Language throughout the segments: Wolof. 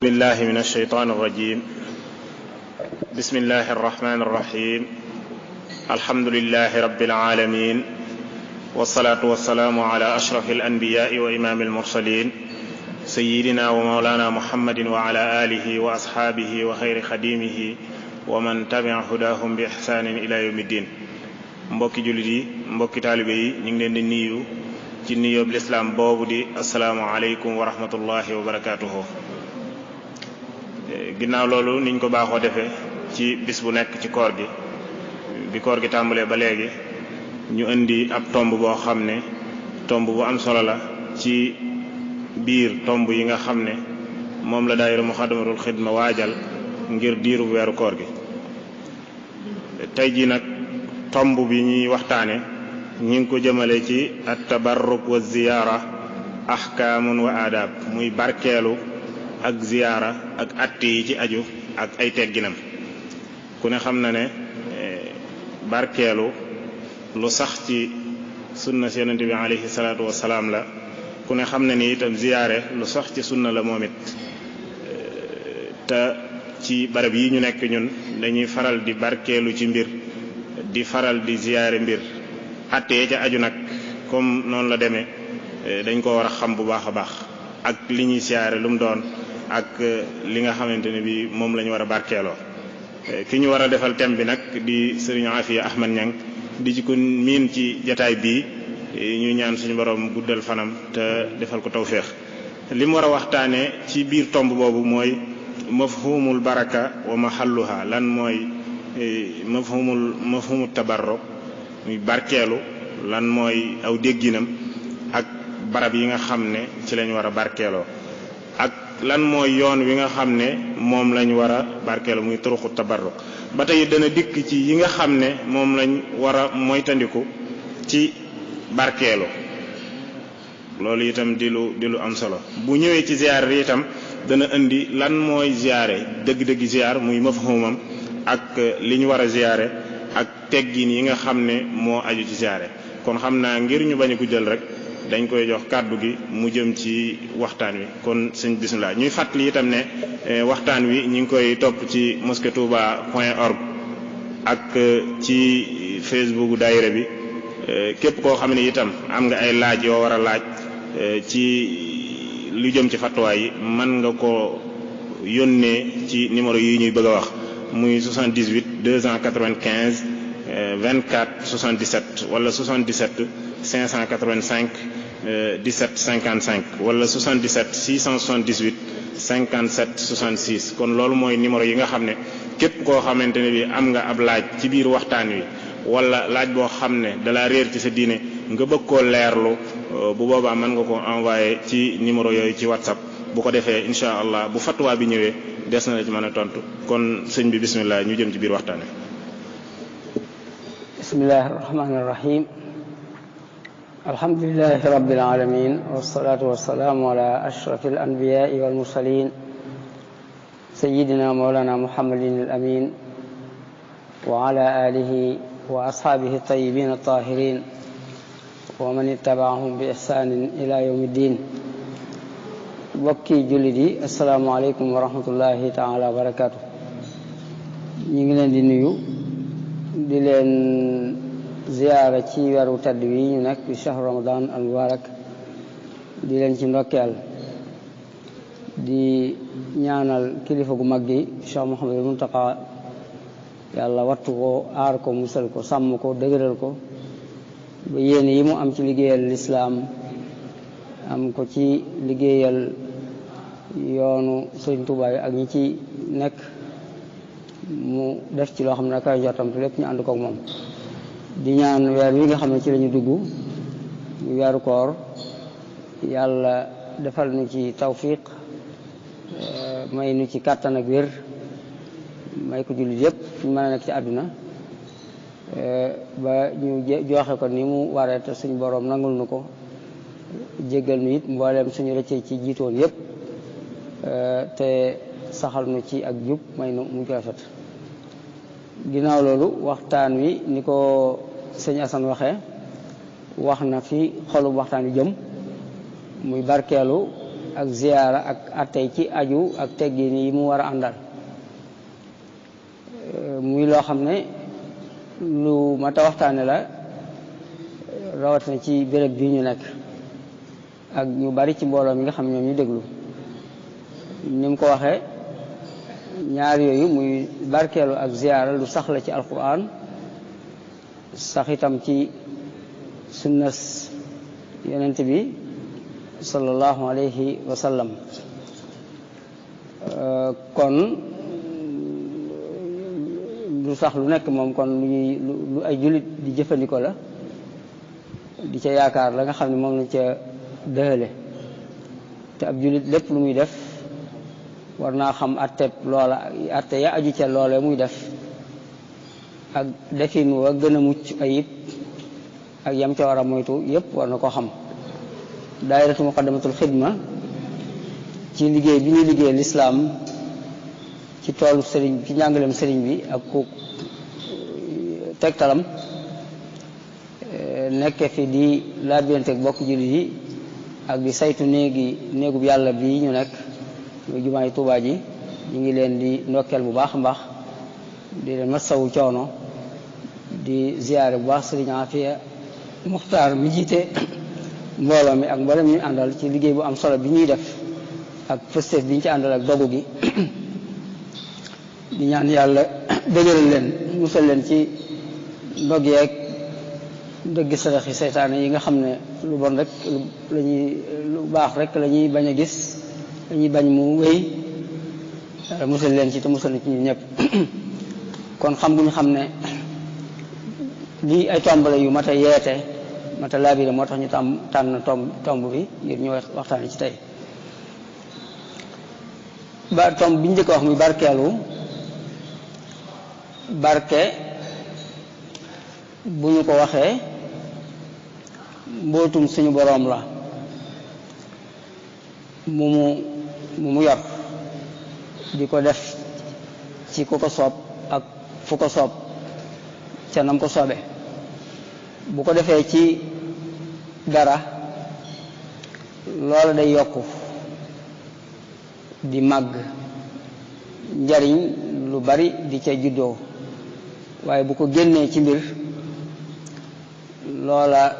بالله من الشيطان الرجيم. بسم الله الرحمن الرحيم. الحمد لله رب العالمين، والصلاة والسلام على أشرف الأنبياء وإمام المرسلين سيدنا ومولانا محمد وعلى آله وأصحابه وخير خديمه ومن تبع هداهم بإحسان إلى يوم الدين. mbokki jullit yi, mbokki taalibe yi, ñu ngi leen di nuyu ci nuyoob lislaam boobu di assalaamu aleykum wa rahmatullahi wa barakaatuhu. ginnaaw loolu niñ ko baaxoo defee ci bis bu nekk ci koor gi, bi koor gi tàmbalee ba léegi ñu indi ab tomb boo xam ne tomb bu am solo la ci biir tomb yi nga xam ne moom la daayira Muxaddamatul Xidma waajal ngir diiru weeru koor gi. tey ji nag tomb bi ñuy waxtaane ñi ngi ko jëmale ci at-tabarruk wa ziyaara ahkaamun wa aadaab, muy barkeelu ak ziyaara ak atti yi ci aju ak ay tegginam. ku ne xam na ne barkeelu lu sax ci sunna si yonent bi alayhi salaatu wassalaam la. ku ne xam na ni itam ziyaare lu sax ci sunna la moom it. te ci barab yi ñu nekk ñun dañuy faral di barkeelu ci mbir, di faral di ziyaare mbir. attee ca aju nag comme noonu la demee dañ ko war a xam bu baax a baax, ak li ñuy ziyaare lu mu doon ak li nga xamante ne bi moom la ñu war a barkeeloo. ki ñu war a defal thème bi nag di sëriñ Afiya Ahmad Ñang di ci ko miin ci jataay bii. ñuy ñaan suñu borom guddal fanam te defal ko tawféex. li mu war a waxtaane ci biir tomb boobu mooy mafhumul baraka wa mahalluha. lan mooy mafhumul tabarruk, muy barkeelu, lan mooy aw dégginam ak barab yi nga xam ne ci lañ war a barkeeloo, ak lan mooy yoon wi nga xam ne moom lañ war a barkeeloo, muy turuqu tabarruk. ba tey dana dikk ci yi nga xam ne moom lañ war a moytandiku ci barkeelu. loolu itam di lu am solo. bu ñëwee ci ziyaar itam dana indi lan mooy ziyaare dëgg-dëgg ziyaar, muy mafhumam ak li ñu war a ziyaare ak teggin yi nga xam ne moo aju ci ziyaare. kon xam naa ngir ñu bañ a guddal rek dañ koy jox kàddu gi mu jëm ci waxtaan wi. kon sëñ bismillah. ñuy fàttali itam ne waxtaan wi ñu ngi koy topp ci mosquetouba.org ak ci Facebook daayira bi. képp koo xam ne itam am nga ay laaj yoo war a laaj ci lu jëm ci fatwa yi, mën nga ko yónnee ci numéro yi ñuy bëgg a wax, muy 78 295 24 77 wala 77 585 17 55 wala 77 678 57 66. kon loolu mooy numéro yi nga xam ne képp koo xamante ne bi am nga ab laaj ci biir waxtaan wi, wala laaj boo xam ne dala réer ci sa diine nga bëgg koo leerlu, bu boobaa mën nga ko envoyé ci numéro yooyu ci WhatsApp. bu ko defee incha allah bu fatwa bi ñëwee des na la ci mën a tontu. kon sëñ bi bismillah, ñu jëm ci biir waxtaane. bismillahi rahmani rahim. alhamdulillahi rabbil alamin, wassalatu wassalamu ala ashrafil anbiya'i wal mursalin sayyidina mawlana muhammadin al amin wa ala alihi wa ashaabihi tayyibin at-tahirin wa man ittaba'ahum bi ihsanin ila yawmiddin. bokki jullit yi, assalaamu aleykum wa rahmatullahi taala wa barakatuh. ñu ngi leen di nuyu, di leen ziyaara ci weeru tedd wi ñu nekk di shahru ramadan al mubarak, di leen ci ndokkeel, di ñaanal kilifa gu mag gi Cheikh Mouhamadul Muntaqa, yàlla wattu ko, aar ko, musal ko, sàmm ko, dëgëral ko ba yéene yi mu am ci liggéeyal lislaam, am ko ci liggéeyal yoonu Sëriñ Tuubaa yi ak ñi ci nekk, mu def ci loo xam ne kay jotam te lépp ñu ànd kook moom. di ñaan weer wi nga xam ne ci lañu dugg, muy weeru koor, yàlla defal nu ci tawfiq, may nu ci kàttan ak wér, may ko jullit yépp fu ñu mën a nekk ci àdduna, ba ñu joxe ko ni mu waree te suñu boroom nangul nu ko, jéggal nu it mbooleem suñu rëccee ci jiitoon yépp, te saxal nu ci ak jub, may nu mu ko rafet. ginnaaw loolu waxtaan wi ni ko sëñ Asan waxee, wax na fi xolub waxtaan wi jëm, muy barkeelu ak ziyaara ak attey ci aju ak teggin yi mu war a àndal muy loo xam ne lu mat a waxtaane la rawatina ci béréb bi ñu nekk ak ñu bari ci mbooloo mi nga xam ne ñoom ñu déglu ni mu ko waxee ñaar yooyu muy barkeelu ak ziyaara lu sax la ci alquran sax itam ci sunnas yonent bi sallallahu alayhi wa sallam kon lu sax lu nekk moom kon lu ay jullit di jëfandikoo la di ca yaakaar la nga xam ne moom lañ ca dëhale te ab jullit lépp lu muy def war naa xam atteb loola atte ya aju ca loole muy def ak defin wa gën a mucc ayib ak yam ca war a moytu yépp war na ko xam daayiratu muqaddamatul xidma ci liggéey bi ñuy liggéey lislaam ci toolu sëriñ ci njàngaleem sëriñ bi ak ku tegtalam nekke fi di laabiranteeg bokk jullit yi ak di saytu néegub yàlla bi ñu nekk muy jumaay Tuubaa ji ñu ngi leen di ndokkeel bu baax a baax di leen masawu coono di ziyaare bu baax sëriñ Afiya Muxtaar mi jiite mbooloo mi ak mboolem ñu àndal ci liggéey bu am solo bi ñuy def ak pëstéef bi ñu ci àndal ak dogu gi di ñaan yàlla dëgëral leen musal leen ci ndog yeeg dëgg saraxi seytaane yi nga xam ne lu bon rek lu baax rek la ñuy bañ a gis dañuy bañ mu wéy musal leen ci te musal na ci ñun ñëpp kon xam gu ñu xam ne lii ay tombale yu mat a yeete mat a laabire moo tax ñu tànn tomb bi ngir ñu waxtaane ci tey tomb bi ñu njëkk a wax muy barkeelu barke bu ñu ko waxee mbootum suñu boroom la mu yor di ko def ci ku ko soob ak fu ko soob ca nam ko soobe bu ko defee ci dara loola day yokku di màgg njariñ lu bari di ca juddoo waaye bu ko génnee ci mbir loola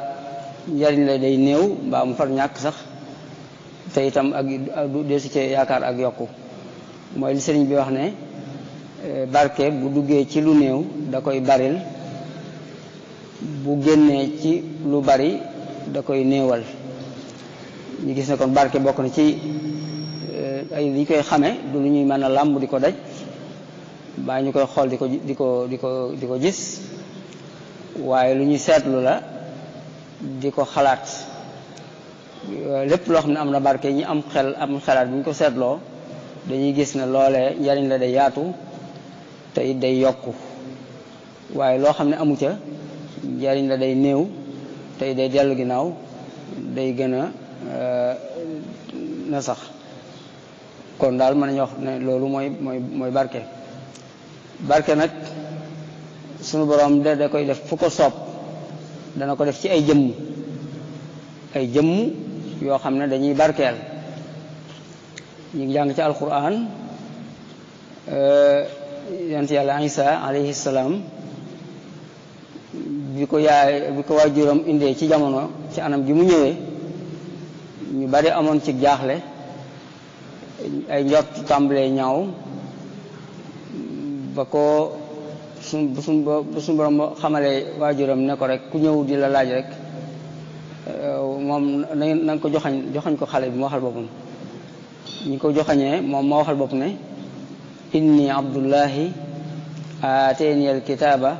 njariñ la day néew mbaa mu far ñàkk sax te itam ak du desu ci yaakaar ak yokku mooy li sëriñ bi wax ne barke bu duggee ci lu néew da koy baril bu génnee ci lu bari da koy néewal ñu gis ne kon barke bokk na ci ay li ñu koy xame du lu ñuy mën a làmb di ko daj baa ñu koy xool di ko gis waaye lu ñuy seetlu la di ko xalaat lépp loo xam ne am na barke ñi am xelaat bu ñu ko seetloo dañuy gis ne loolee njariñ la day yaatu te it day yokku waaye loo xam ne amu ca njariñ la day néew te it day dellu ginnaaw day gën a na sax kon daal mën nañu wax ne loolu mooy barke nag sunu borom da koy def fu ko soob dana ko def ci ay jëmm yoo xam ne dañuy barkeel ñu ngi jàng ci alquran yonent yàlla Isa alayhi salaam bi ko waajuram indee ci jamono ci anam ji mu ñëwee ñu bari amoon ci jaaxle ay njort tàmbalee ñaaw ba ko suñ borom xamalee waajuram ne ko rek ku ñëw di la laaj rek moom na nga ko joxañ ko xale bi mu waxal boppam ñi ko joxañee moom moo waxal bopp ne inni abdullahi aateni alkitaba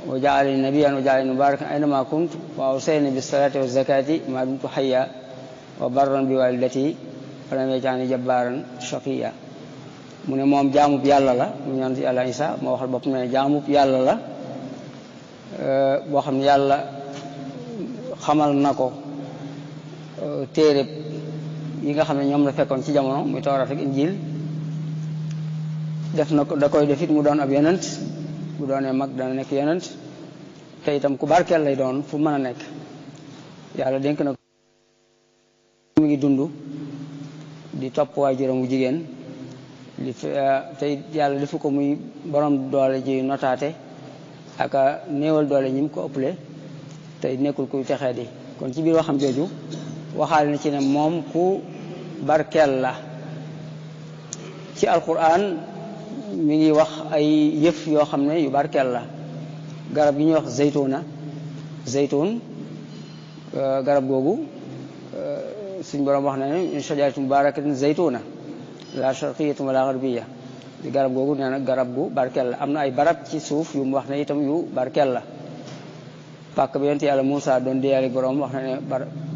wa jaalani nabiyan wa jaalani mubarakan aynama kuntu wa awsayni bis salati wa zakati ma dumtu hayya wa barran bi walidati wa lam yaj'alni jabbaran shaqiya mu ne moom jaamub yàlla la mu ñaan yàlla Isa moo waxal bopp ne jaamub yàlla la boo xam ne yàlla xamal na ko téere yi nga xam ne ñoom la fekkoon ci jamono muy Tawraat ak Injiil def na ko da koy def it mu doon ab yonent bu doonee mag dana nekk yonent te itam ku barkeel lay doon fu mën a nekk yàlla dénk na ko mu ngi dund di topp waajuram wu jigéen tey yàlla defu ko muy borom doole ji notaate ak a néewal doole ñi mu ko ëpple tey nekkul kuy texee di kon ci biir waxam jooju waxaale na ci ne moom ku barkeel la ci alquran mi ngi wax ay yëf yoo xam ne yu barkeel la garab gi ñuy wax zaytun garab googu suñ borom wax na ne min shajaratin mubarakatin zaytuna la sharqiyatin wala gharbiya di garab googu nee na garab gu barkeel la am na ay barab ci suuf yu mu wax ne itam yu barkeel la pàkk bi yonent yàlla Muusa doon diyaale borom wax na ne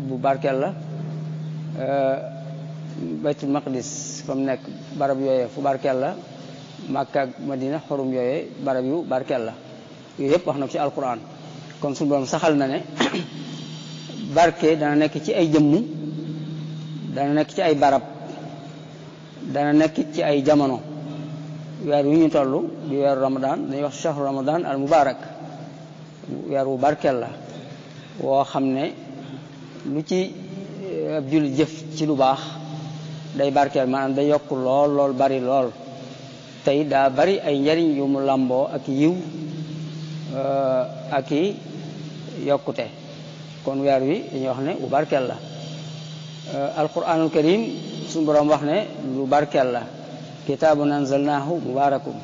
bu barkeel la baytul maqdis fa mu nekk barab yooyee fu barkeel la Makka ak Madina xorum yooyee barab yu barkeel la yooyu yëpp wax na ko ci alquran kon suñu borom saxal na ne barke dana nekk ci ay jëmm dana nekk ci ay barab dana nekk ci ay jamono weer wi ñu toll di weeru ramadan dañuy wax shahru ramadan al mubarak weer wu barkeel la woo xam ne lu ci ab jullit jëf ci lu baax day barkeel maanaam day yokk lool bari lool tey daa bari ay njariñ yu mu làmboo ak yiw ak i yokkute kon weer wi dañuy wax ne wu barkeel la alquranul karim suñu boroom wax ne lu barkeel la kitaabun anzalnaahu mubaarakun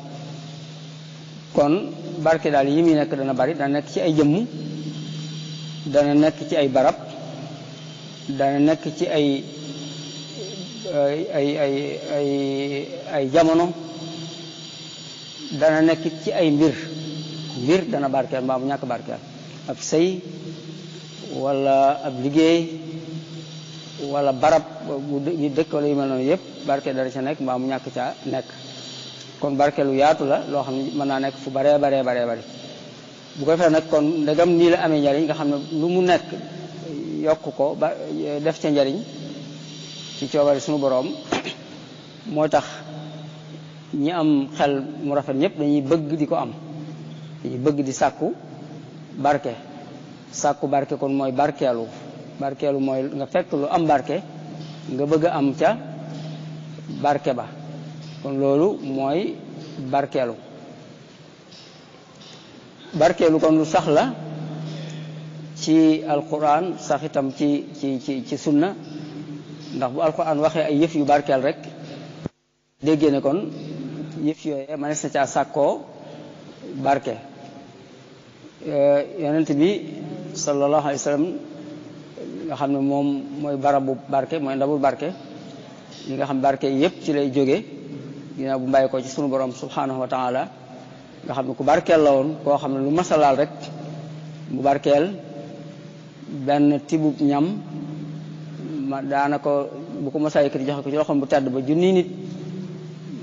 kon barke daal yi muy nekk dana bari dana nekk ci ay jëmm dana nekk ci ay barab dana nekk ci ay jamono dana nekk ci ay mbir dana barkeel mbaa mu ñàkk barkeel ab sëy wala ab liggéey wala barab bu dëkk wala yu mel noonu yëpp barke dara ca nekk mbaa mu ñàkk ca nekk kon barke lu yaatu la loo xam ne mën naa nekk fu baree bari bu ko defee nag kon ndegam nii la amee njariñ nga xam ne lu mu nekk yokk ko ba def ca njariñ ci coobare suñu boroom moo tax ñi am xel mu rafet ñëpp dañuy bëgg di ko am dañuy bëgg di sàkku barke kon mooy barkeelu mooy nga fekk lu am barke nga bëgg a am ca barke ba kon loolu mooy barkeelu kon lu sax la ci alquran sax itam ci sunna ndax bu alquran waxee ay yëf yu barkeel rek déggee ne kon yëf yooyee mënees na caa sàkkoo barke yonent bi sallallahu alayhi wa sallam nga xam ne moom mooy barabu barke mooy ndabul barke li nga xam barke yëpp ci lay jóge ginnaaw bu mbàyyi ko ci sunu borom subhanahu wa taala nga xam ne ku barkeel la woon koo xam ne lu masalaal rek bu barkeel benn tibub ñam daana ko bu ko masaa yëkkati joxe ko ci loxoom bu tedd ba junni nit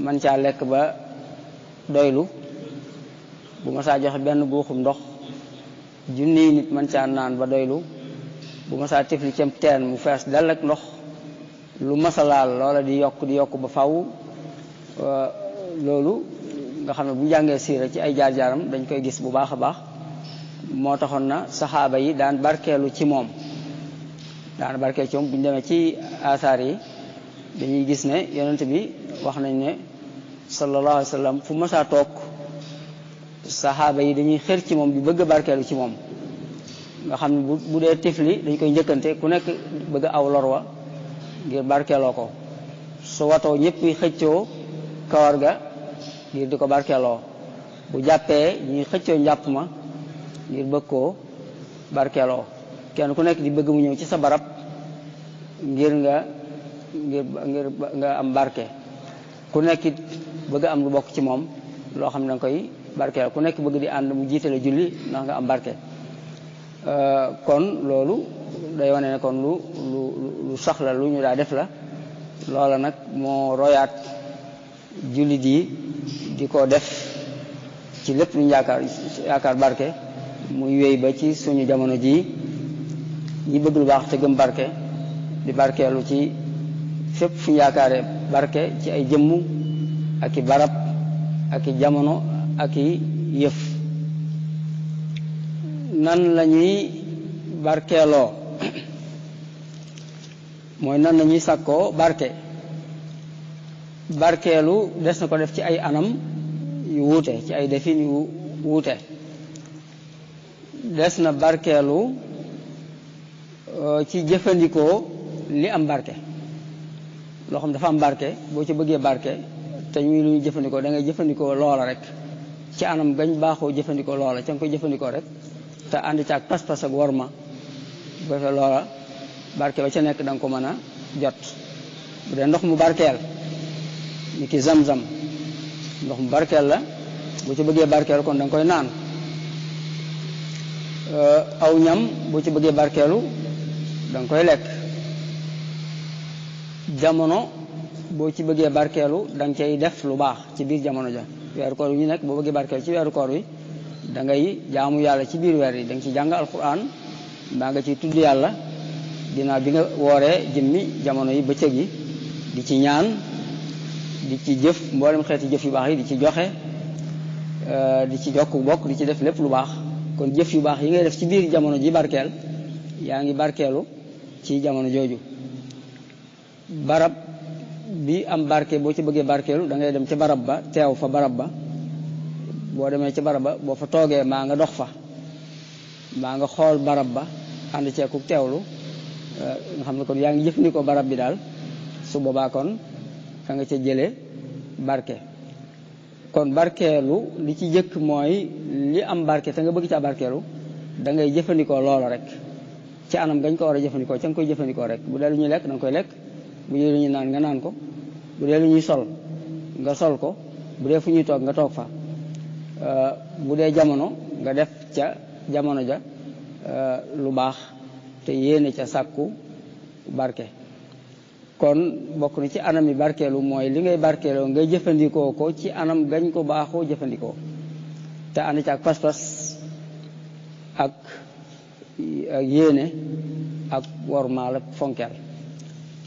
man caa lekk ba doylu bu masaa joxe benn buuxum ndox junni nit man caa naan ba doylu bu masaa tifli cem teen mu fees dal ak ndox lu masalaal loola di yokk ba faw loolu nga xam ne bu jàngee siira ci ay jaar-jaaram dañ koy gis bu baax a baax moo taxoon na saxaaba yi daan barkeelu ci moom bu ñu demee ci asaar yi dañuy gis ne yonent bi wax nañ ne sallallahu alayhi wa sallam fu masaa toog saxaaba yi dañuy xër ci moom di bëgg a barkeelu ci moom nga xam ne bu dee tifli dañ koy njëkkante ku nekk bëgg aw lor wa ngir barkeeloo ko su watoo ñëpp xëccoo kawar ga ngir di ko barkeeloo bu jàppee ñuy xëccoo njàpp ma ngir bëgg koo barkeeloo kenn ku nekk di bëgg mu ñëw ci sa barab ngir nga am barke ku nekk it bëgg am lu bokk ci moom loo xam ne danga koy barkeel ku nekk bëgg di ànd mu jiite la julli ndax nga am barke kon loolu day wane ne kon lu sax la lu ñu daa def la loola nag moo royaat jullit yi di ko def ci lépp lu ñu yaakaar barke muy wéy ba ci suñu jamono ji ñi bëgg lu baax te gëm barke di barkeelu ci fépp fu ñu yaakaare barke ci ay jëmm ak i barab ak i jamono ak i yëf nan la ñuy barkeeloo mooy nan la ñuy sàkkoo barke barkeelu des na ko def ci ay anam yu wuute, ci ay defin yu wuute. des na barkeelu ci jëfandikoo li am barke. loo xam dafa am barke boo ci bëggee barke te ñuy lu ñu jëfandikoo da ngay jëfandikoo loola rek ci anam gañ baaxoo jëfandikoo loola ca nga koy jëfandikoo rek te ànd ca ak pas-pas ak worma bu defee loola barke ba ca nekk da nga ko mën a jot. bu dee ndox mu barkeel ni ki zam-zam ndox mu barkeel la boo ci bëggee barkeelu kon da nga koy naan. aw ñam boo ci bëggee barkeelu da nga koy lekk. jamono boo ci bëggee barkeelu da nga cay def lu baax ci biir jamono ja. weeru koor wi ñu nekk boo bëggee barkeelu ci weeru koor wi da ngay jaamu yàlla ci biir weer yi da nga ci jàng alquran mbaa nga ciy tudd yàlla ginnaaw bi nga wooree jëmmi jamono yi bëccëg yi di ci ñaan di ci jëf mboolem xeeti jëf yu baax yi di ci joxe di ci jokk bokk di ci def lépp lu baax. kon jëf yu baax yi ngay def ci biir jamono ji barkeel yaa ngi barkeelu ci jamono jooju. barab bi am barke boo ci bëggee barkeelu da ngay dem ca barab ba teew fa barab ba. boo demee ca barab ba boo fa toogee maa nga dox fa maa nga xool barab ba ànd ceeku teewlu nga xam ne kon yaa ngi jëfandikoo barab bi daal su boobaa kon ka nga ca jëlee barke. kon barkeelu li ci jëkk mooy li am barke te nga bëgg caa barkeelu da ngay jëfandikoo loola rek ci anam gañ ko war a jëfandikoo ca nga koy jëfandikoo rek. bu dee lu ñuy lekk da nga koy lekk, bu dee lu ñuy naan nga naan ko, bu dee lu ñuy sol nga sol ko, bu dee fu ñuy toog nga toog fa. bu dee jamono nga def ca jamono ja lu baax te yéene ca sàkku barke. kon bokk na ci anam yi barkeelu mooy li ngay barkeeloo ngay jëfandikoo ko ci anam gañ ko baaxoo jëfandikoo te ànd ci ak pas-pas ak yéene ak wormaal ak fonkeel.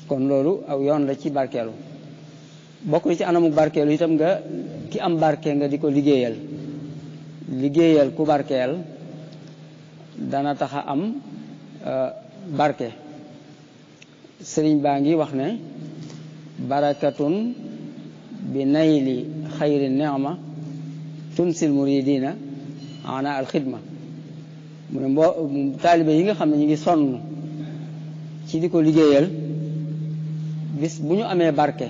kon loolu aw yoon la ci barkeelu. bokk na ci anamu barkeelu itam nga ki am barke nga di ko liggéeyal. liggéeyal ku barkeel dana tax a am barke. sëriñ baa ngi wax ne barakatun bi nayli xayri ni'ma tunsil muridina ana al xidma. mu ne taalibe yi nga xam ne ñu ngi sonn ci di ko liggéeyal bis bu ñu amee barke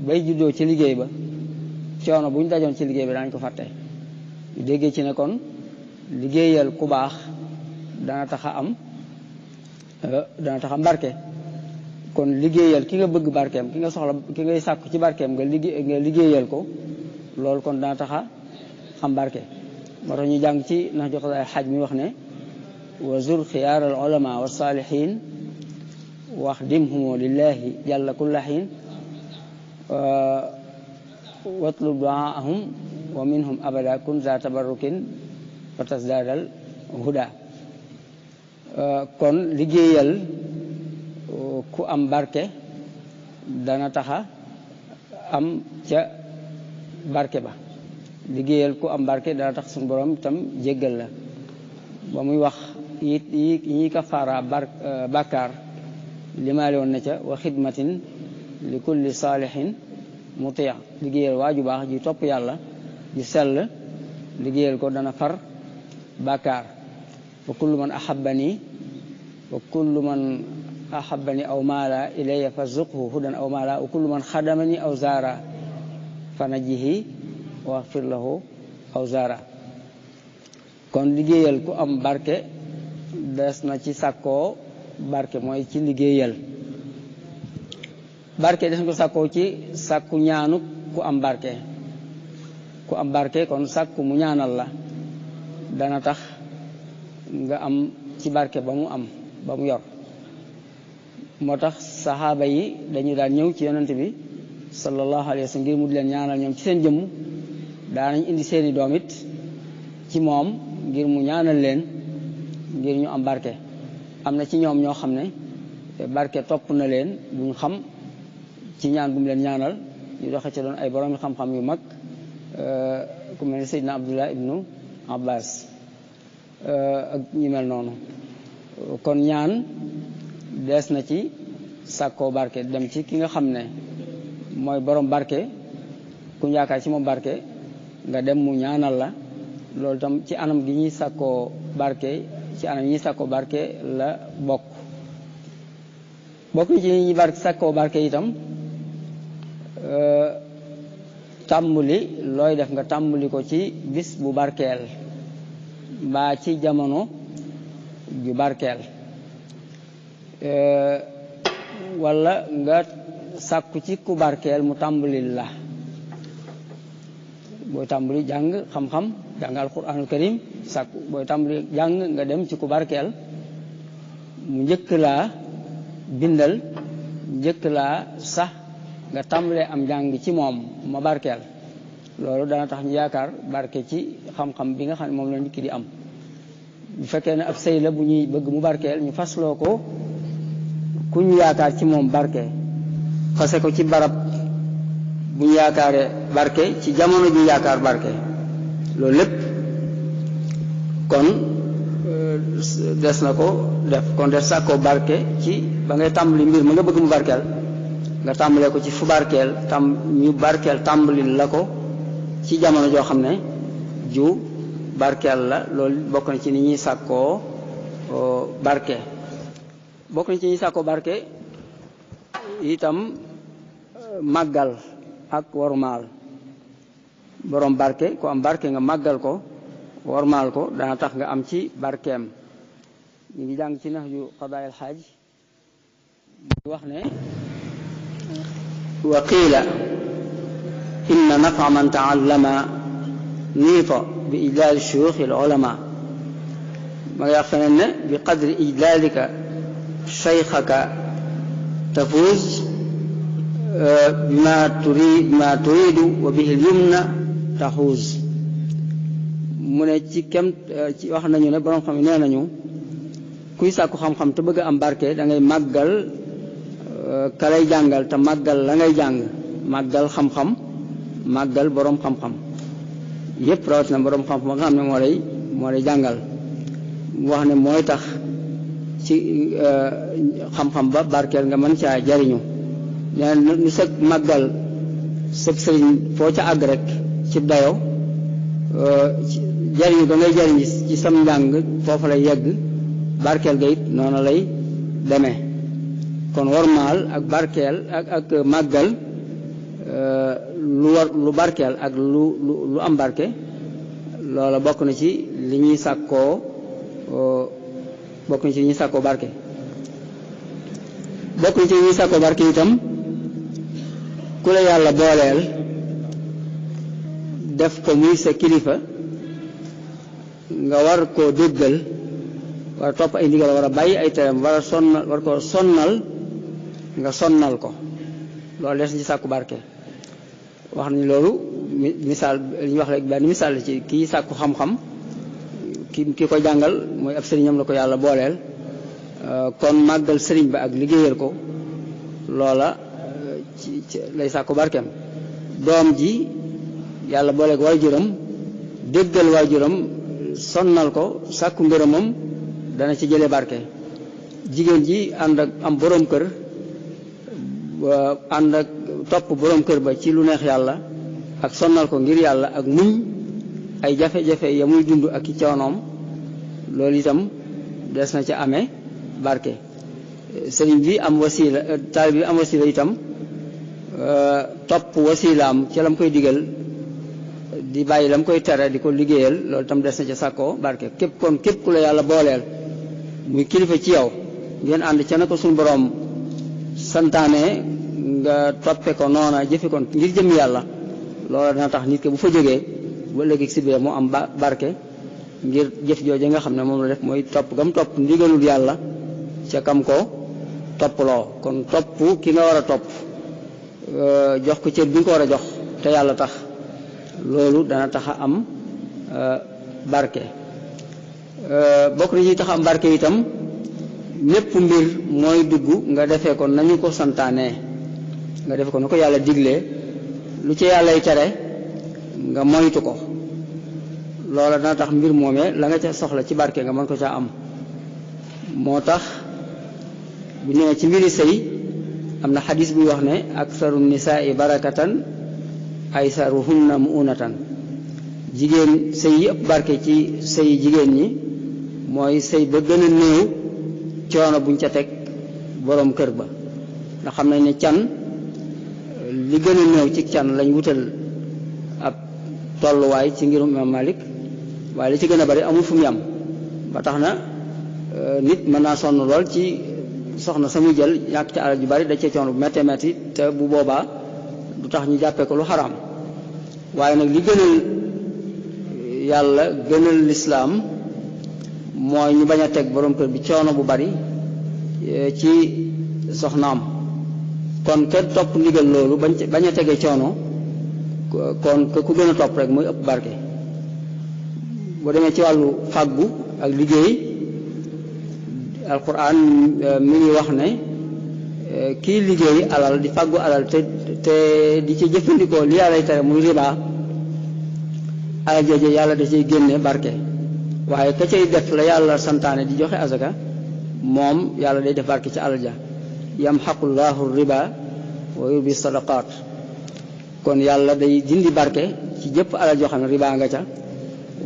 bay juddoo ci liggéey ba coono bu ñu dajoon ci liggéey ba daañu ko fàtte. ñu déggee ci ne kon liggéeyal ku baax dana tax a am barke. kon liggéeyal ki nga bëgg barkeem ki nga soxla ki ngay sàkku ci barkeem nga liggéeyal ko loolu kon dana tax a xam barke. moo tax ñu jàng ci nax jox ay xaaj mi wax ne wa zur xiyaar al ulama wa saalihin wax dimhumu lillahi jalla kulla xiin watlub duaahum wa minhum abada kun za tabarrukin wa tasdaadal huda. kon liggéeyal ku am barke dana taxa am ca barke ba. liggéeyal ku am barke dana tax suñu borom itam jéggal la. ba muy wax yi ñuy kafaara bàkkaar limaale woon na ca wa xidmatin li kulli saalihin muti'. liggéeyal waa ju baax ji topp yàlla ji sell liggéeyal ko dana far bàkkaar. wa kullu man ahabbani wa kullu man ahabbani aw maala ilayya fa zuqhu hudan aw maala wa kullu man xadamani aw zaara fa najihi waxfir lahu aw zaara. kon liggéeyal ku am barke des na ci sàkkoo barke mooy ci liggéeyal. barke des na ko sàkkoo ci sàkku ñaanu ku am barke. ku am barke kon sàkku mu ñaanal la dana tax nga am ci barke ba mu am ba mu yor. moo tax saxaaba yi dañu daan ñëw ci yonent bi sallallahu alayhi wa sallam ngir mu di leen ñaanal ñoom ci seen jëmm daanañ indi seeni doom it ci moom ngir mu ñaanal leen ngir ñu am barke. am na ci ñoom ñoo xam ne barke topp na leen bu ñu xam ci ñaan bu mu leen ñaanal ñu doxe ci doon ay borom xam-xam yu mag ku mel ne Seydina Abdullah ibnu Abbas ak ñu mel noonu. kon ñaan dees na ci sàkkoo barke dem ci ki nga xam ne mooy borom barke ku ñu yaakaar ci moom barke nga dem mu ñaanal la loolu tam ci anam gi ñuy sàkkoo barke ci anam yi ñuy sàkkoo barke la bokk na ci ñuy sàkkoo barke itam tàmbali looy def nga tàmbali ko ci bis bu barkeel mbaa ci jamono ju barkeel walla nga sàkku ci ku barkeel mu tàmbalil la booy tàmbali jàng xam-xam jàng alquranul karim sàkku booy tàmbali jàng nga dem ci ku barkeel mu njëkk laa bindal njëkk laa sax nga tàmbalee am njàng ci moom ma barkeel loolu dana tax ñu yaakaar barke ci xam-xam bi nga xam ne moom la nit ki di am bu fekkee ne ab sëy la bu ñuy bëgg mu barkeel ñu fasloo ko ku ñu yaakaar ci moom barke fase ko ci barab bu ñu yaakaaree barke ci jamono ju yaakaar barke loolu lépp kon des na ko def kon des sàkkoo barke ci ba ngay tàmbali mbir ma nga bëgg mu barkeel nga tàmbalee ko ci fu barkeel ñu barkeel tàmbali la ko ci jamono joo xam ne ju barkeel la loolu bokk na ci ni ñuy sàkkoo barke bokk na ci ñuy sàkkoo barke itam màggal ak wormaal borom barke ku am barke nga màggal ko wormaal ko dana tax nga am ci barkeem ñu ngi jàng ci nax ju qadaayil xaaj wax ne wa qiila inna nafa man taallama niita bi ijlaali shuyuuxi al ulama ma ngi wax feneen ne bi qadri ijlaalika shaykhaka tafuuz bima turiidu wa bihi al yumna taxuuz mu ne ci kem ci wax nañu ne borom xam nee nañu kuy sàkku xam-xam te bëgg am barke da ngay màggal ka lay jàngal te màggal la ngay jàng màggal xam-xam màggal borom xam-xam yépp rawatina borom xam-xam ba nga xam ne moo lay jàngal wax ne mooy tax ci xam-xam ba barkeel nga mën caa jariñu nee na nu sëg màggal sëg sëriñ foo ca àgg rek ci dayo jariñu da ngay jariñ ci sam njàng foofu lay yegg barkeel ga it noonu lay demee kon wormaal ak barkeel ak màggal lu barkeel ak lu am barke loola bokk na ci li ñuy sàkkoo bokk na ci li ñuy sàkkoo barke bokk na ci li ñuy sàkkoo barke itam ku la yàlla booleel def ko muy sa kilifa nga war koo déggal war a topp ay ndigal war a bàyyi ay teram war koo sonnal nga sonnal ko loolu des na ci sàkku barke wax nañu loolu misaal li ñu wax rek benn misaal la ci kii sàkku xam-xam ki ko jàngal mooy ab sëriñam la ko yàlla booleel kon màggal sëriñ ba ak liggéeyal ko loola ci lay sàkku barkeem doom ji yàlla booleeg waajuram déggal waajuram sonnal ko sàkku ngërëmam dana ci jëlee barke jigéen ji ànd ak am borom kër ànd ak topp borom kër ba ci lu neex yàlla ak sonnal ko ngir yàlla ak muñ ay jafe-jafe ya muy dund ak i coonoom loolu itam des na ca amee barke sëriñ bi am wasila taalib bi am wasila itam topp wasilaam ca lam koy digal di bàyyi lam koy tere di ko liggéeyal loolu itam des na ca sàkkoo barke képp ku la yàlla booleel muy kilifa ci yow ngeen ànd ca na ko suñu borom santaane nga toppe ko noona jëfe ko ngir jëm yàlla loola dana tax nit ke bu fa jógee ba léegi si biir mu am barke ngir jëf jooje nga xam ne moom la def mooy topp gam topp ndigalul yàlla ca kam ko topploo kon topp ki nga war a topp jox ko cër bi nga ko war a jox te yàlla tax loolu dana tax a am barke bokk na ci tax am barke itam lépp mbir mooy dugg nga defee ko nañu ko santaane nga defe ko nu ko yàlla diglee lu ci yàllay tere nga moytu ko loola dana tax mbir moomee la nga ca soxla ci barke nga mën ko caa am moo tax bu ñëwee ci mbiri sëy am na xadis buy wax ne aksaru nisaai barakatan aysaruhunna muunatan, jigéen sëy yi ëpp barke ci sëy jigéen ñi mooy sëy ba gën a néew coono buñ ca teg boroom kër ba. ndax xam nañ ne can li gën a néew ci can lañ wutal ab tolluwaay ci ngirum Imam Malik, waaye li ci gën a bari amul fu mu yam, ba tax na nit mën naa sonn lool ci soxna sa muy jël ñàkk ci alal ju bari da cee coono bu méttee métti, te bu boobaa du tax ñu jàppee ko lu xaraam. waaye nag li gënal yàlla gënal lislaam mooy ñu bañ a teg borom kër bi coono bu bari ci soxnaam. kon ke topp ndigal loolu bañ a tege coono, kon ku gën a topp rek mooy ëpp barke. boo demee ci wàllu fàggu ak liggéey, alquran mi ngi wax ne kii liggéey alal di fàggu alal te di ci jëfandikoo li yàlla tere muy riba, alal jooje yàlla da ciy génne barke. waaye ka cay def la yàlla santaane di joxe azaka, moom yàlla day def barke ci alal ja. yamxaqullahu riba wa yurbi sadaqaat. kon yàlla day dindi barke ci jëpp alal joo xam ne riba nga ca,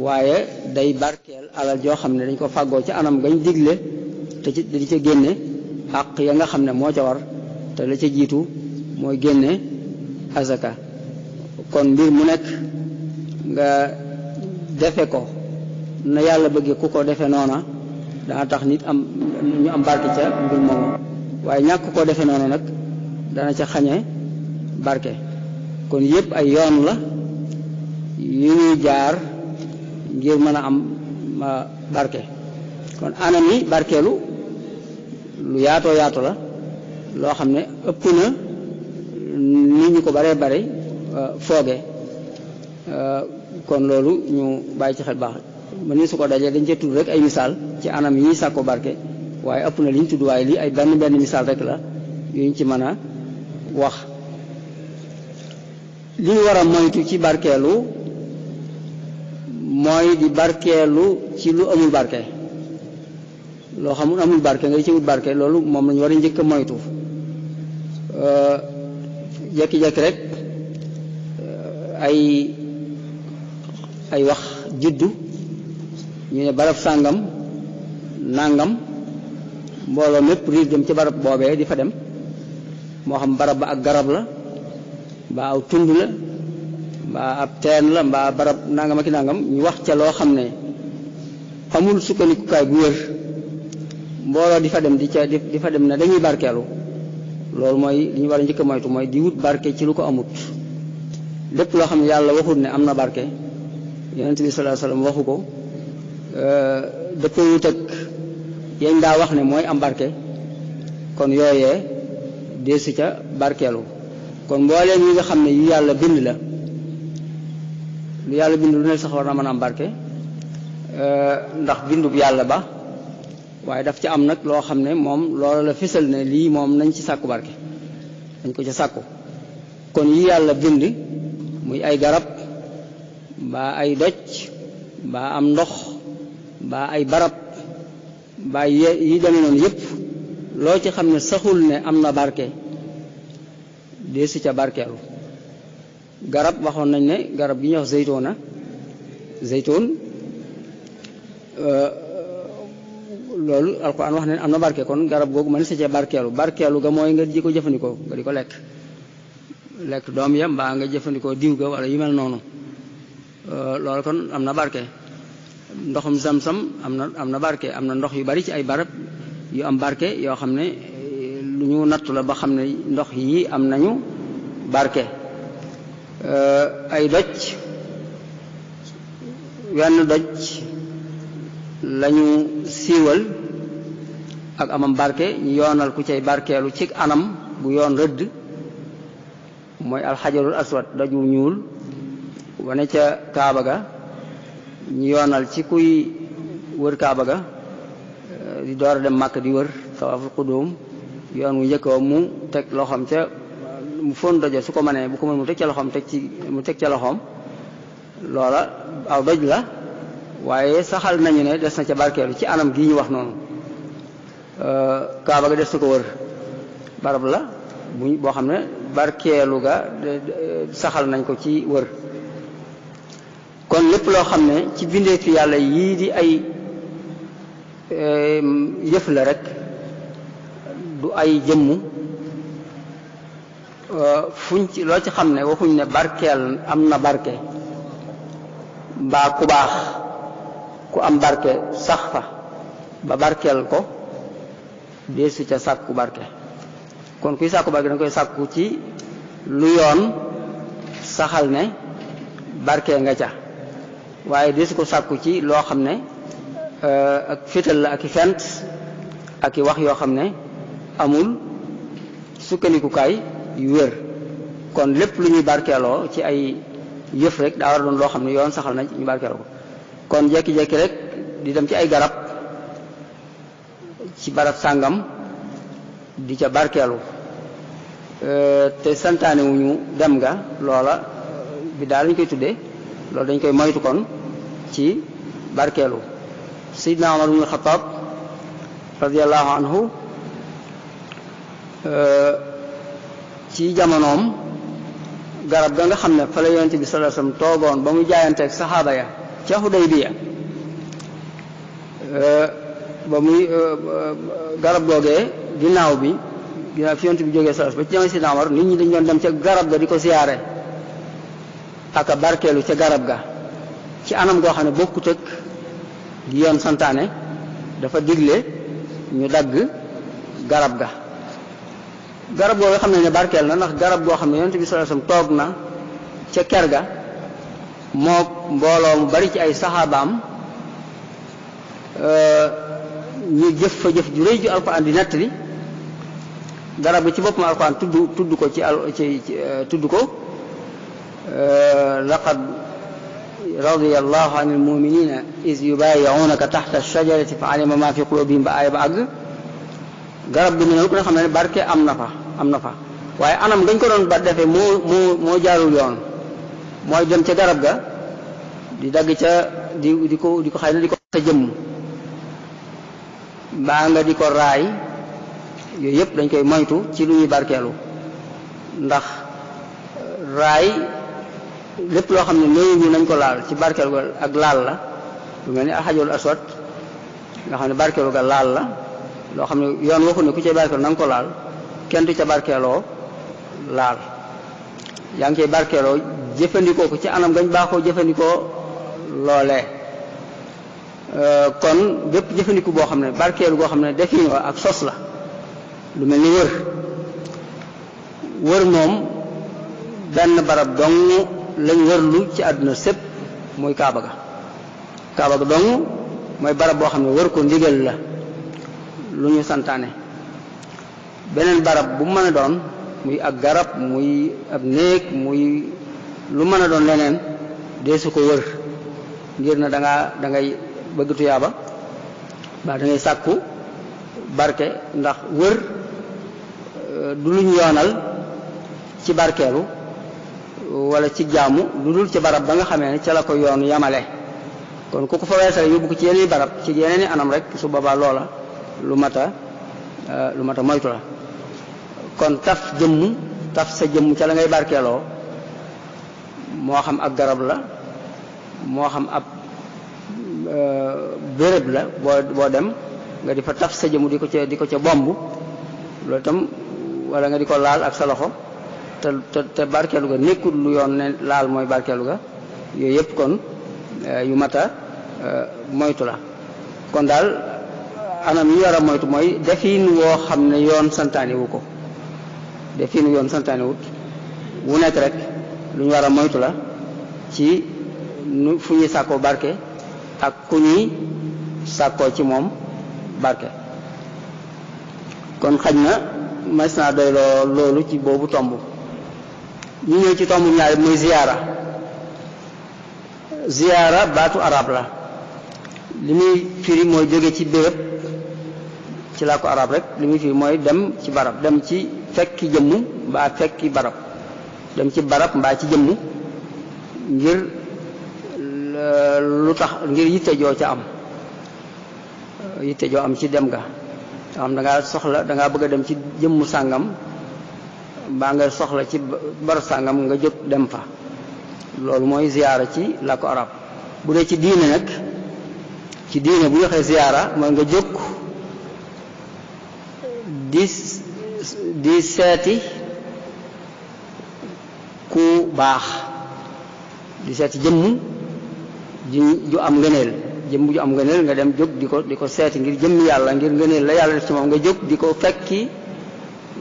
waaye day barkeel alal joo xam ne dañ ko fàggoo ci anam gañ digle te ci di ca génne àq ya nga xam ne moo ca war, te la ca jiitu mooy génne azaka. kon mbir mu nekk nga defe ko na yàlla bëggee, ku ko defe noona dana tax nit ñu am barke ca mbir moomu, waaye ñàkk koo defe noonu nag dana ca xañe barke. kon yépp ay yoon la yu ñuy jaar ngir mën a am barke. kon anam yi barkeelu lu yaatoo yaatu la, loo xam ne ëpp na nit ñu ko baree bare fooge. kon loolu ñu bàyyi ci xel baax. ma ni su ko dajee dañ cee tudd rek ay misaal ci anam yi ñuy sàkko barke, waaye ëpp na li ñu tudd, waaye lii ay benn misaal rek la yuñ ci mën a wax. li ñu war a moytu ci barkeelu mooy di barkeelu ci lu amul barke. loo xamul amul barke nga ci wut barke, loolu moom lañu war a njëkk a moytu. jekki-jekki rek ay wax juddu ñu ne barab sàngam nàngam, mbooloo mépp riir dem ci barab boobee di fa dem, moo xam barab ba ak garab la, mbaa aw tund la, mbaa ab teen la, mbaa barab nangam ak i nangam, ñu wax ca loo xam ne amul sukkandikukaay bu wér, mbooloo di fa dem di fa dem ne dañuy barkeelu. loolu mooy li ñu war a njëkk a moytu, mooy di wut barke ci lu ko amut. lépp loo xam ne yàlla waxut ne am na barke, yonent bi sallallahu alayhi wasallam waxu ko, dëppoo wut ak yañ daa wax ne mooy am barke, kon yooyee deesu ca barkeelu. kon mbooleem yi nga xam ne yu yàlla bind la, lu yàlla bind lu ne sax war na mën a am barke, ndax bindub yàlla ba, waaye daf ca am nag loo xam ne moom loola la fësal ne lii moom nañ ci sàkku barke, dañ ko ca sàkku. kon yi yàlla bind muy ay garab, mbaa ay doj, mbaa am ndox, mbaa ay barab, mbaa yi demee noonu yépp, loo ci xam ne saxul ne am na barke deesu ca barkeelu. garab waxoon nañ ne garab gi ñuy wax zeytoon loolu alquran wax ne am na barke, kon garab googu mën sa cee barkeelu ga mooy nga di ko jëfandikoo, nga di ko lekk doom ya, mbaa nga jëfandikoo diw ga wala yu mel noonu. loolu kon am na barke. ndoxum Zamzam am na barke. am na ndox yu bari ci ay barab yu am barke yoo xam ne lu ñu nattu la ba xam ne ndox yi am nañu barke. ay doj, wenn doj lañu siiwal ak amam barke, ñu yoonal ku cay barkeelu ci anam bu yoon rëdd, mooy alxajarul aswad, doj wu ñuul wane ca kaaba ga, ñu yoonal ci kuy wër kaaba ga di door a dem màkk di wër tawaaful qudum, yoon wu njëkkoo mu teg loxoom ca, mu fon dojo su ko mënee, bu ko mën mu teg ca loxoom loola aw doj la, waaye saxal nañu ne des na ca barkeelu ci anam gii ñu wax noonu. kaaba ga des na ko wër, barab la boo xam ne barkeelu ga saxal nañ ko ci wër. kon lépp loo xam ne ci bindeefi yàlla yii di ay yëf la rek du ay jëmm fuñ ci loo ci xam ne waxuñ ne barkeel am na barke mbaa ku baax ku am barke sax fa ba barkeel ko deesu ca sàkku barke. kon kuy sàkku barke danga koy sàkku ci lu yoon saxal ne barke nga ca waaye deesu ko sàkku ci loo xam ne ak fétal la ak i fent ak i wax yoo xam ne amul sukkandikukaay yu wér. kon lépp lu ñuy barkeeloo ci ay yëf rek daa war a doon loo xam ne yoon saxal na ñu barkeeloo ko. kon jekki-jekki rek di dem ci ay garab ci barab sàngam di ca barkeelu te santaane wuñu dem nga loola bi daal lañ koy tuddee loolu dañ koy moytu kon ci barkeelu. Seydina Umar ibn Xattaab radiyallahu anhu ci jamonoom garab ga nga xam ne fa la Yonent bi sallallahu alayhi wasallam toogoon ba mu jaayanteeg saxaaba ya ca Hudaybiya ba muy garab googee ginnaaw fi Yonent bi jógee sallallahu ba ci jamono Seydina Umar nit ñi dañ doon dem ca garab ga di ko siyaare aka barkeelu ca garab ga ci anam goo xam ne bokkut ak gi yoon santaane. dafa digle ñu dagg garab ga. garab goo nga xam ne barkeel na ndax garab goo xam ne Yonent bi sallallahu alayhi wasallam toog na ca ker ga moo mbooloo mu bari ci ay saxaabaam ñu jëf fa jëf ju rëy ju alquran di nettali. garab gi ci boppam alquran tudd ko tudd ko laqad radiyallahu anil mu'minina iz yubayi'unaka tahta ash-shajarati fa'alima ma fi qulubihim ba aaya ba àgg. garab gi ne ku ne xam ne barke am na fa waaye anam dañ ko doon ba defee moo jaarul yoon mooy dem ca garab ga di dagg ca di ko xëy na di ko sa jëmm mbaa nga di ko raay yooyu yëpp dañ koy moytu ci lu ñuy barkeelu ndax raay lépp loo xam ne néew nañ ko laal ci barkeelu ga ak laal la lu mel ni alxajarul aswad nga xam ne barkeelu ga laal la loo xam ne yoon waxu ne ku ca barkeeloo na nga ko laal kenn du ca barkeeloo laal yaa ngi cay barkeeloo jëfandikoo ko ci anam gañ baaxoo jëfandikoo loolee. kon bépp jëfandiku boo xam ne barkeelu goo xam ne defin wa ak sos la lu mel ni wër moom benn barab dong lañ wërlu ci àdduna sépp muy Kaaba ga dong mooy barab boo xam ne wër ko ndigal la lu ñu santaane. beneen barab bu mën a doon muy ak garab muy ab néeg muy lu mën a doon leneen deesu ko wër ngir na da ngay bëgg tuyaaba ba da ngay sàkku barke ndax wër du luñ yoonal ci barkeelu wala ci jaamu lu dul ci barab ba nga xamee ne ca la ko yoon yamale. kon ku ko fa weesale yóbbu ko ci yeneen barab ci yeneen i anam rek su boobaa loola lu mat a moytu la. kon taf sa jëmm ca la ngay barkeeloo moo xam ak garab la moo xam ab béréb la boo dem nga di fa taf sa jëmm di ko ca bomb loolu itam wala nga di ko laal ak sa loxo te barkeelu ga nekkul lu yoon ne laal mooy barkeelu ga yooyu yëpp kon yu mat a moytu la. kon daal anam yi war a moytu mooy defin woo xam ne yoon santaane wu ko defin yoon santaane wut wu nekk rek lu ñu war a moytu la ci fu ñuy sàkkoo barke ak ku ñuy sàkkoo ci moom barke. kon xaj na mas naa doy loolu ci boobu tomb. ñu ñëw ci tomb ñaari muy ziyaara baatu arab la li muy firi mooy jóge ci béréb ci laa ko arab rek li muy firi mooy dem ci barab dem ci fekki jëmm mbaa fekki barab dem ci barab mbaa ci jëmm ngir lu tax ngir yitte joo ca am yitte joo am ci dem ga nga xam da ngaa soxla da ngaa bëgg a dem ci jëmm sàngam mbaa nga soxla ci bar sàngam nga jóg dem fa loolu mooy ziyaara ci làkku arab bu dee ci diine nag ci diine bu ñu waxee ziyaara mooy nga jóg di seeti ku baax di seeti jëmm ju am ngëneel jëmm ju am ngëneel nga dem jóg di ko seeti ngir jëmm yàlla ngir ngëneel la yàlla def ci moom nga jóg di ko fekki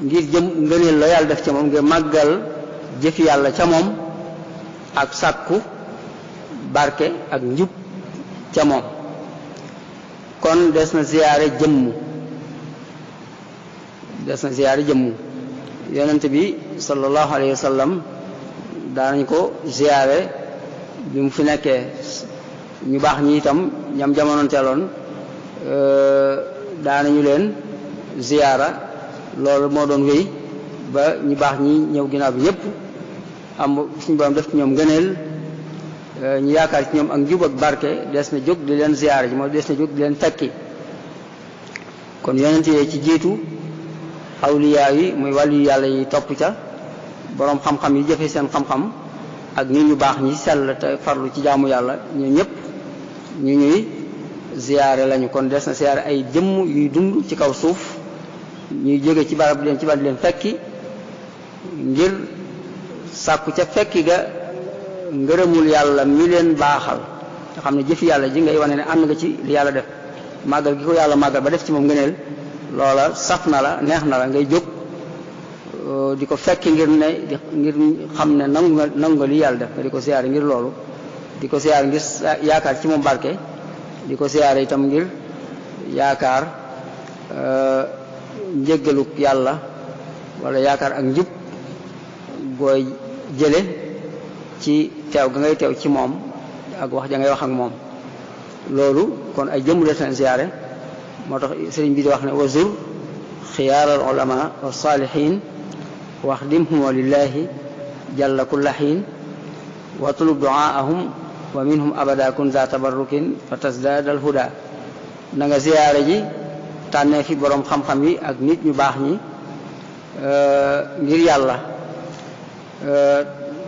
ngir ngëneel la yàlla def ci moom nga màggal jëfi yàlla ca moom ak sàkku barke ak njub ca moom kon des na ziyaare jëmm yonent bi sallallahu alayhi wa sallam daanañ ko ziyaare bi mu fi nekkee ñu baax ñi itam ñam jamononteeloon daanañu leen ziyaara loolu moo doon wéy ba ñu baax ñi ñëw ginnaaw bi ñëpp am suñu borom def ci ñoom ngëneel ñu yaakaar ci ñoom ak njub ak barke des na jóg di leen ziyaara ji mooy des na jóg di leen fekki kon yonent yee ci jiitu awliyaa yi muy wàllu yàlla yi topp ca boroom xam-xam yi jëfe seen xam-xam ak nit ñu baax ñi sell te farlu ci jaamu yàlla ñu ñëpp ñu ñuy ziyaare lañu kon des na ziyaare ay jëmm yuy dund ci kaw suuf ñuy jóge ci barab di leen fekki ngir sàkku ca fekki ga ngërëmul yàlla mi leen baaxal nga xam ne jëfi yàlla ji ngay wane ne ànd nga ci li yàlla def màggal gi ko yàlla màggal ba def ci moom ngëneel loola saf na la neex na la ngay jóg di ko fekki ngir xam ne nangu nga li yàlla def nga di ko siyaare ngir loolu di ko siyaare ngir yaakaar ci moom barke di ko siyaare itam ngir yaakaar njéggaluk yàlla wala yaakaar ak njub gooy jële ci teew ga ngay teew ci moom ak wax ja ngay wax ak moom loolu kon ay jëmm des na ziyaare moo tax sëriñ bi di wax ne wa zur xiyaar al ulama wa saalihin waxdimhum lillahi jalla kulla xiin wa tulub duaahum wa minhum abada kun za tabarrukin fa tasdaad al huda na nga ziyaare ji tànnee fi boroom xam-xam yi ak nit ñu baax ñi ngir yàlla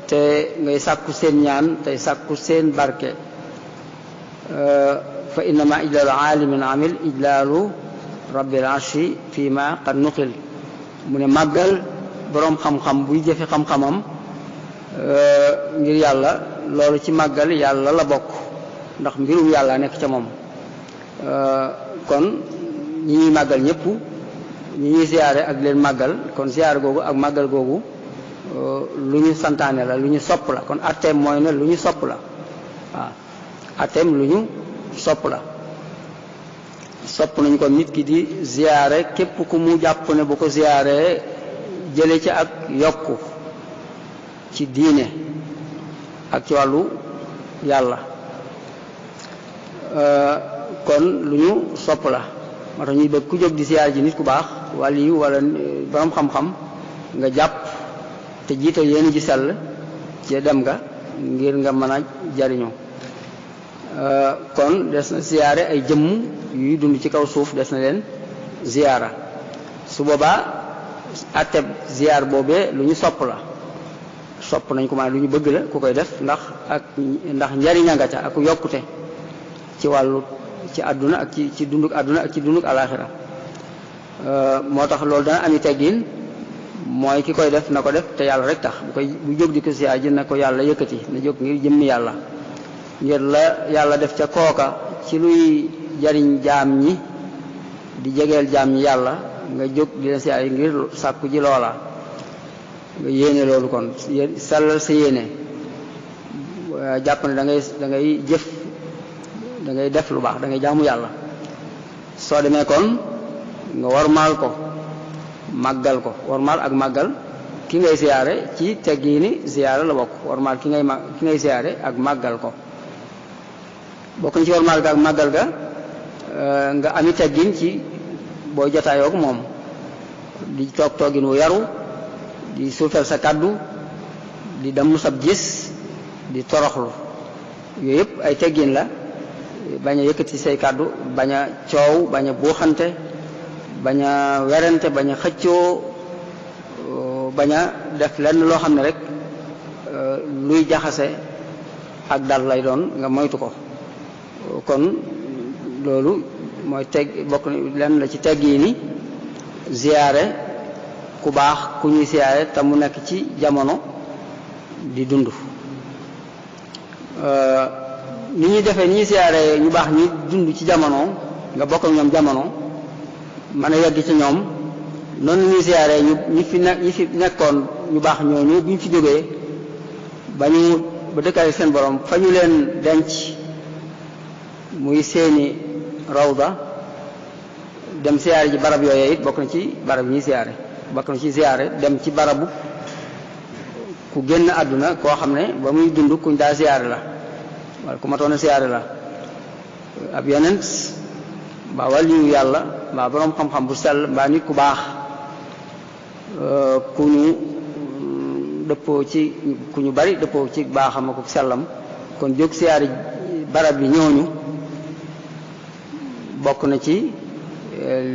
te ngay sàkku seen ñaan tey sàkku seen barke fa innama ijlaalu aalimin amil ijlaalu rabbil arshi fii ma qad nuqil mu ne màggal boroom xam-xam buy jëfe xam-xamam ngir yàlla loolu ci màggal yàlla la bokk ndax mbirum yàlla nekk ca moom kon ñi ñuy màggal ñëpp ñi ñuy siyaare ak leen màggal kon siyaare googu ak màggal googu lu ñu santaane la lu ñu sopp la kon atteem mooy ne lu ñu sopp la waaw atteem lu ñu sopp la sopp nañu kon nit ki di ziyaare képp ku mu jàpp ne bu ko ziyaaree jële ci ak yokku ci diine ak ci wàllu yàlla kon lu ñu sopp la moo tax ñuy bëgg ku jóg di ziyaare ji nit ku baax wàllu yi wala borom xam-xam nga jàpp te jiital yéen ji sell ci dem nga ngir nga mën a jariñoo kon des na ziyaare ay jëmm yuy dund ci kaw suuf des na leen ziyaara su boobaa atteb ziyaar boobee lu ñu sopp la sopp nañ ko maanaam lu ñu bëgg la ku koy def ndax njariña nga ca ak yokkute ci wàllu ci àdduna ak ci dunduk àdduna ak ci dunduk alaaxira moo tax loolu dana ami teggin mooy ki koy def na ko def te yàlla rek tax bu jóg di ko ziyaar ji na ko yàlla yëkkati na jóg ngir jëmmi yàlla ngir la yàlla def ca kooka ci luy jariñ jaam ñi di jegeel jaam ñi yàlla nga jóg di leen siyaar yi ngir sàkku ji loola nga yéene loolu kon sellal sa yéene jàpp ne da ngay jëf da ngay def lu baax da ngay jaamu yàlla soo demee kon nga warmaal ko màggal ko warmaal ak màggal ki ngay siyaare ci teggiini siyaare la bokk warmaal ki ngay siyaare ak màggal ko bokk ci warmaal ga ak màggal ga nga ami teggin ci booy jotaayoog moom di toog toogin wu yaru di suufel sa kàddu di damm sab gis di toroxlu yooyu yëpp ay teggin la bañ a yëkkati say kàddu bañ a coow bañ a buuxante bañ a werante bañ a xëccoo bañ a def lenn loo xam ne rek luy jaxase ak dal lay doon nga moytu ko. kon loolu mooy bokk lenn la ci teggi ni ziyaare ku baax ku ñuy ziyaare te mu nekk ci jamono di dund. ni ñuy defee ni ñuy ziyaare ñu baax ñi dund ci jamono nga bokk ak ñoom jamono mën a yegg ci ñoom noonu ñuy ziyaare ñi fi nekkoon ñu baax ñooñu bu ñu fi jógee ba dëkkaale seen borom fa ñu leen denc muy seeni rawda dem ziyaare ji barab yooyu it bokk na ci barab yi ñuy ziyaare bokk na ci ziyaare dem ci barabu ku génn àdduna koo xam ne ba muy dund kuñ daa ziyaare la wala ku matoon a ziyaare la ab yonent mbaa wàlliyu yàlla mbaa boroom xam-xam bu sell mbaa nit ku baax ku ñu dëppoo ci ku ñu bari dëppoo ci baaxam ak sellam kon jóg ziyaare barab yi ñooñu bokk na ci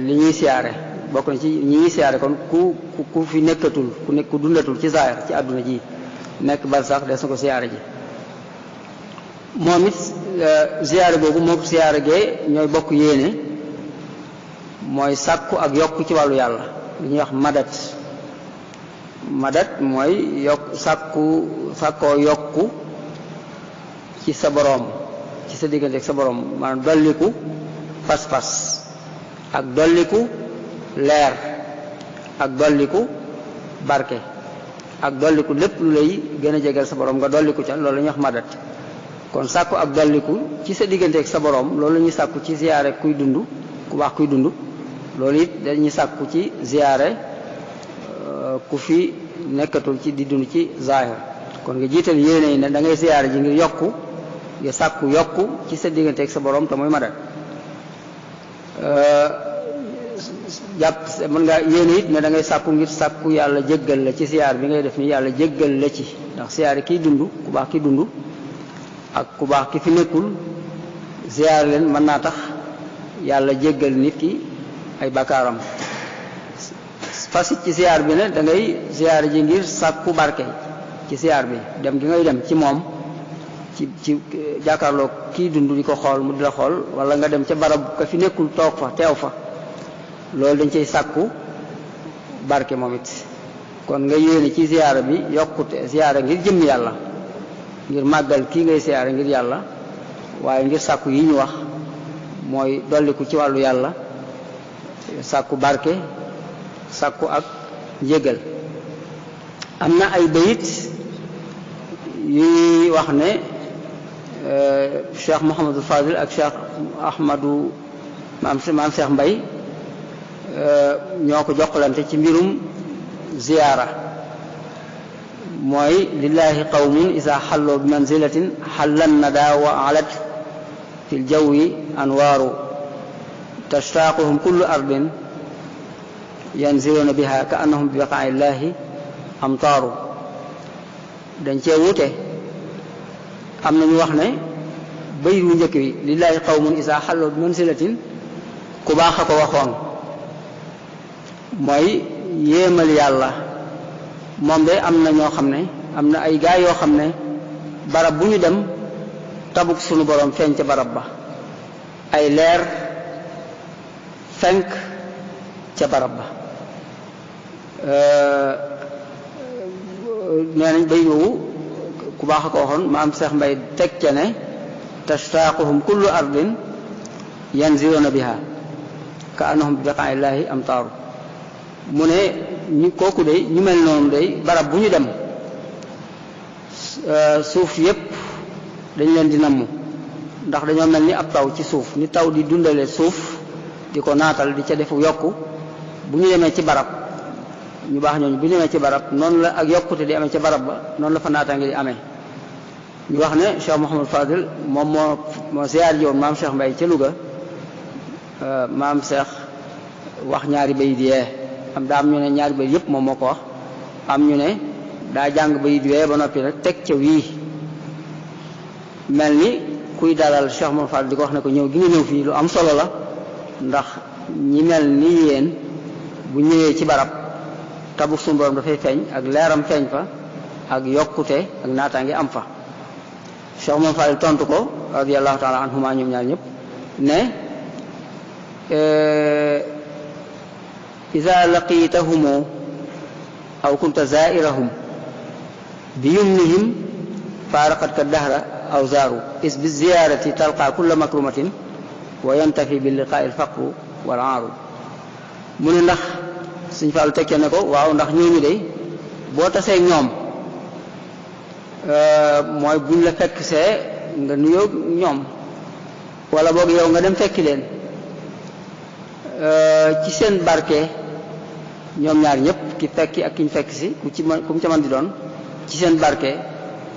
li ñuy siyaare bokk na ci ñi ñuy siyaare kon ku fi nekkatul ku dundatul ci zaahir ci àdduna ji nekk barsax des na ko siyaare ji moom it siyaare boobu moo ko siyaare gee ñooy bokk yéene mooy sàkku ak yokk ci wàllu yàlla li ñuy wax madat mooy sàkkoo yokku ci sa boroom ci sa diggante ak sa boroom maanaam dolliku pas-pas ak dolliku leer ak dolliku barke ak dolliku lépp lu lay gën a jegal sa borom nga dolliku ca loolu la ñuy wax madat. kon sàkku ak dolliku ci sa diggante ak sa borom loolu la ñuy sàkku ci ziyaare kuy dund ku baax kuy dund loolu it dañuy sàkku ci ziyaare ku fi nekkatul ci di dund ci zahir. kon nga jiital yéene yi ne da ngay ziyaare ji ngir yokku nga sàkku yokku ci sa diggante ak sa borom te mooy madat. jàpp mën nga yéene it ne da ngay sàkku ngir sàkku yàlla jéggal la ci siyaar bi ngay def ni yàlla jéggal la ci ndax siyaar kiy dund ku baax ki dund ak ku baax ki fi nekkul siyaar leen mën naa tax yàlla jéggal nit ki ay bakkaaram. fasit ci siyaar bi ne da ngay siyaar ji ngir sàkku barke ci siyaar bi dem gi ngay dem ci moom ci jàkkaarloo kii dund di ko xool mu di la xool wala nga dem ca barab ka fi nekkul toog fa teew fa loolu dañ cay sàkku barke moom it. kon nga yéene ci ziyaara bi yokkute ziyaara ngir jëmm yàlla ngir màggal kii ngay ziyaara ngir yàlla waaye ngir sàkku yi ñu wax mooy dolliku ci wàllu yàlla sàkku barke sàkku ak njégal. am na ay bayit yuy wax ne Cheikh Mouhamadou Fadil ak Cheikh Ahmadou maam Cheikh Mbay ñoo ko jokkalante ci mbirum ziyaara mooy lillahi qawmun isa xalloo bi manzilatin xallan nada wa alat fi ljawwi anwaaru tashtaaquhum kullu ardin yanziluuna biha ka annahum bi baqaa'i llahi amtaaru. dañ cee wuute am na ñu wax ne bayit wu njëkk wi lillahi qawmun isa xalloo bi manzilatin ku baax a ko waxoon mooy yéemal yàlla moom de am na ñoo xam ne am na ay gaay yoo xam ne barab bu ñu dem tabuk sunu borom feeñ ca barab ba ay leer fenk ca barab ba. nee nañ bay woowu ku baax a ko waxoon maam Seex Mbay teg ca ne tashtaaquhum kullu ardin yanziluuna biha ka annahum bi baqaa'i llaahi amtaaru. mu ne ñu kooku de ñu mel noonu de barab bu ñu dem suuf yépp dañ leen di namm ndax dañoo mel ni ab taw ci suuf ni taw di dundale suuf di ko naatal di ca defu yokku bu ñu demee ci barab ñu baax ñooñu bu ñu demee ci barab noonu la ak yokkute di amee ca barab ba noonu la fa naataange di amee. ñu wax ne Cheikh Mouhamadou Fadil moom moo ziyaar ji woon maam Cheikh Mbay ca Louga maam Cheikh wax ñaari bayit yee daa am ñu ne ñaari bayit yépp moom moo ko wax am ñu ne daa jàng bayit yee ba noppi rek teg ca wii mel ni kuy dalal Cheikh Mouhamadou Fadil di ko wax ne ko ñëw gi nga ñëw fii lu am solo la ndax ñi mel ni yéen bu ñëwee ci barab tabu suñu borom dafay feeñ ak leeram feeñ fa ak yokkute ak naataange am fa. Cheikh Mouhamed Fadil tontu ko radiyallahu taala anhuma ñoom ñaar ñëpp ne iza laqitahumu aw kunta zairahum bi yumnihim faraqatka dahra aw zaaru is bi ziyarati talqa kulla makrumatin wa yantafi bi liqaai alfaqru wal aaru. mu ne ndax Sëñ Fallu tekkee ne ko waaw ndax ñooñu de boo tasee ñoom mooy buñ la fekk see nga nuyoo ñoom wala boog yow nga dem fekki leen ci seen barke ñoom ñaar ñëpp ki fekki ak ki ñu fekk si ku mu ca man di doon ci seen barke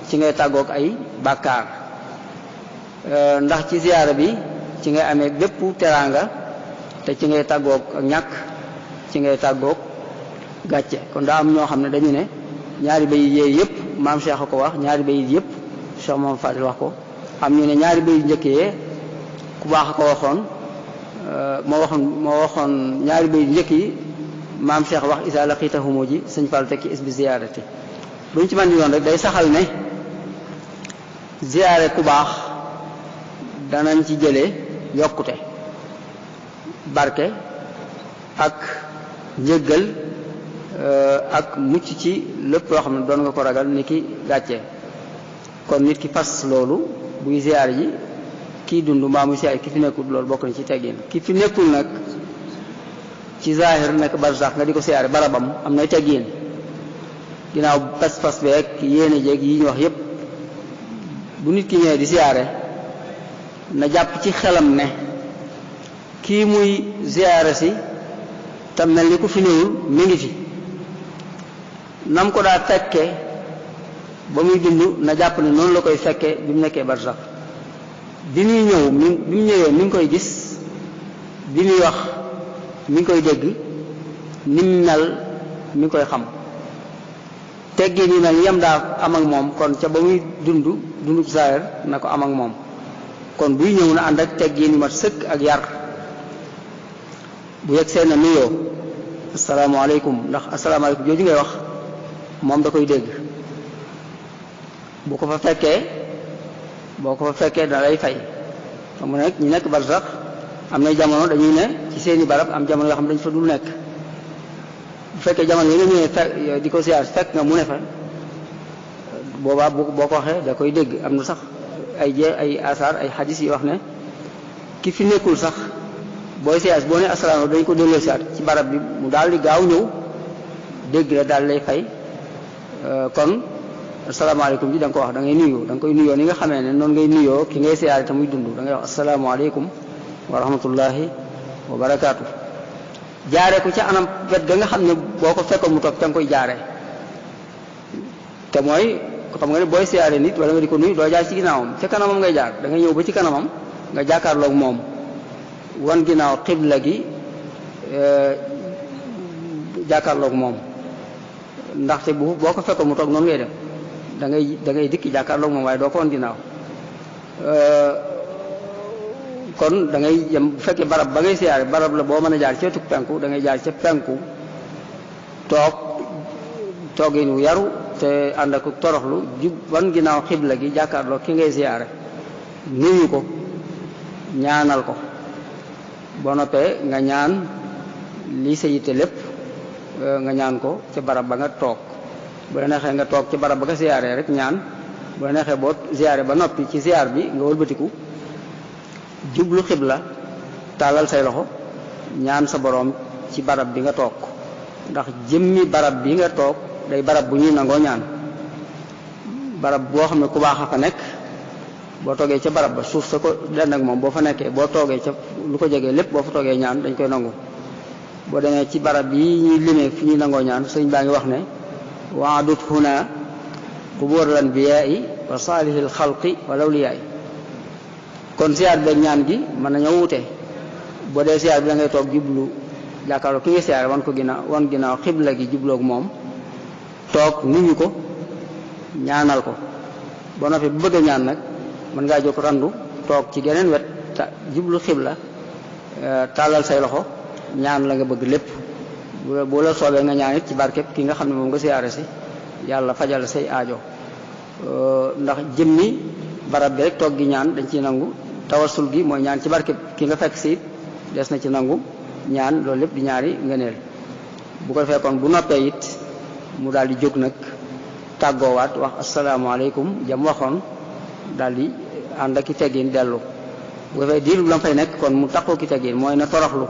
ci ngay tàggoog ay bàkkaar ndax ci ziyaara bi ci ngay amee bépp teraanga te ci ngay tàggoog ak ñàkk ci ngay tàggoog gàcce. kon daa am ñoo xam ne dañu ne ñaari bayit yee yëpp maam Cheikh a ko wax, ñaari bayit yëpp Cheikh Mouhamed Fadil wax ko. am ñu ne ñaari bayit njëkk yee ku baax a ko waxoon moo waxoon ñaari bayit njëkk yi maam Cheikh wax isa laqitahumu ji Sëñ Fallu tekki is bi ziyaarati. lu ñu ci mën di doon rek day saxal ne ziyaare ku baax danañ ci jëlee yokkute, barke ak njëggal ak mucc ci lépp loo xam ne doon nga ko ragal ni ki gàcce. kon nit ki fas loolu buy ziyaare ji kii dund mbaa muy ziyaare ki fi nekkul, loolu bokk na ci teggin. ki fi nekkul nag ci zahir nekk barsax nga di ko ziyaare barabam am nay teggin, ginnaaw pas-pas beeg yéene jeeg yi ñu wax yépp. bu nit ki ñëwee di ziyaare na jàpp ci xelam ne kii muy ziyaare si te mel ni ku fi néewul mi ngi fi, nam ko daa fekke ba muy dund na jàpp ne noonu la koy fekke bi mu nekkee barsax. bi muy ñëw bi mu ñëwee mi ngi koy gis, bi muy wax mi ngi koy dégg, ni mu mel mi ngi koy xam. teggin yi nag yam daa am ak moom kon ca ba muy dundu zaahir na ko am ak moom. kon buy ñëw na ànd ak teggin yu mat sëkk ak yar. bu yegg seen na nuyoo asalaamaaleykum, ndax asalaamaaleykum jooju ngay wax moom da koy dégg. boo ko fa fekkee da lay fay. xam nga nag ñu nekk barsax am na jamono dañuy ne ci seeni barab, am jamono yoo xam ne dañu fa dul nekk. bu fekkee jamono yi nga ñëwee di ko siyaar fekk nga mu ne fa, boobaa boo ko waxee da koy dégg. am na sax ay asaar ay xadis yi wax ne ki fi nekkul sax booy siyaar boo ne asalaamaaleykum dañ ko delloo siyaar ci barab bi mu daal di gaaw ñëw dégg la daal lay fay. kon asalaamaaleykum ji da nga ko wax, da ngay nuyoo, da nga koy nuyoo ni nga xamee ne noonu ngay nuyoo ki ngay siyaar te muy dund. da ngay wax asalaamaaleykum wa rahmatullahi wa barakaatu. jaare ko ca anam wet ga nga xam ne boo ko fekkoon mu toog ca nga koy jaare te mooy xam nga ne booy siyaare nit wala nga di ko nuyu doo jaar ci ginnaawam, ca kanamam ngay jaar. da ngay ñëw ba ci kanamam nga jàkkaarloog moom wan ginnaaw xibla gi jàkkaarloog moom. ndaxte boo ko fekkoon mu toog noonu ngay def, da ngay dikki jàkkaarloog moom waaye doo ko wan ginnaaw. kon da ngay yem bu fekkee barab ba ngay siyaare barab la boo mën a jaar ci wetu penku, da ngay jaar ca penku toogin wu yaru te ànd ak toroxlu jub wan ginnaaw xibla gi jàkkaarloo ki ngay siyaare, nuyu ko, ñaanal ko. boo noppee nga ñaan lii sa yitte lépp nga ñaan ko ca barab ba nga toog. bu la neexee nga toog ci barab ba nga siyaaree rek ñaan. bu la neexee boo siyaare ba noppi ci siyaar bi nga wëlbatiku jublu xibla, tàllal say loxo ñaan sa boroom ci barab bi nga toog. ndax jëmmi barab bi nga toog day barab bu ñuy nangoo ñaan. barab boo xam ne ku baax a fa nekk, boo toogee ca barab ba suuf sa ko dend ak moom boo fa nekkee boo toogee ca lu ko jegee lépp boo fa toogee ñaan dañ koy nangu. boo demee ci barab yi ñuy limee fi ñuy nangoo ñaan sëñ baa ngi wax ne waadut huna qubur al anbiyaai wa saalihil xalqi wal awliyaai. kon siyaar beeg ñaan gi mën nañoo wute. boo dee siyaar bi da ngay toog jublu jàkkaarloo ki nga siyaare wan ginnaaw xibla gi jubloog moom, toog nuyu ko, ñaanal ko. boo noppee bu bëgg a ñaan nag mën ngaa jóg randu toog ci geneen wet jublu xibla, tàllal say loxo ñaan la nga bëgg lépp. bu la soobee nga ñaan it ci barkeb ki nga xam ne moom nga siyaare si yàlla fajal say aajo ndax jëmmi barab bi rek toog gi ñaan dañ ciy nangu tawasul gi mooy ñaan ci barkeb ki nga fekk si des na ci nangu ñaan loolu lépp di ñaari ngëneel bu ko defee kon bu noppee it mu daal di jóg nag tàggoowaat wax asalaamaaleykum jam waxoon daal di ànd ak i teggin dellu bu ko defee diir bu la fay nekk kon mu takkoo ki teggin mooy na toroxlu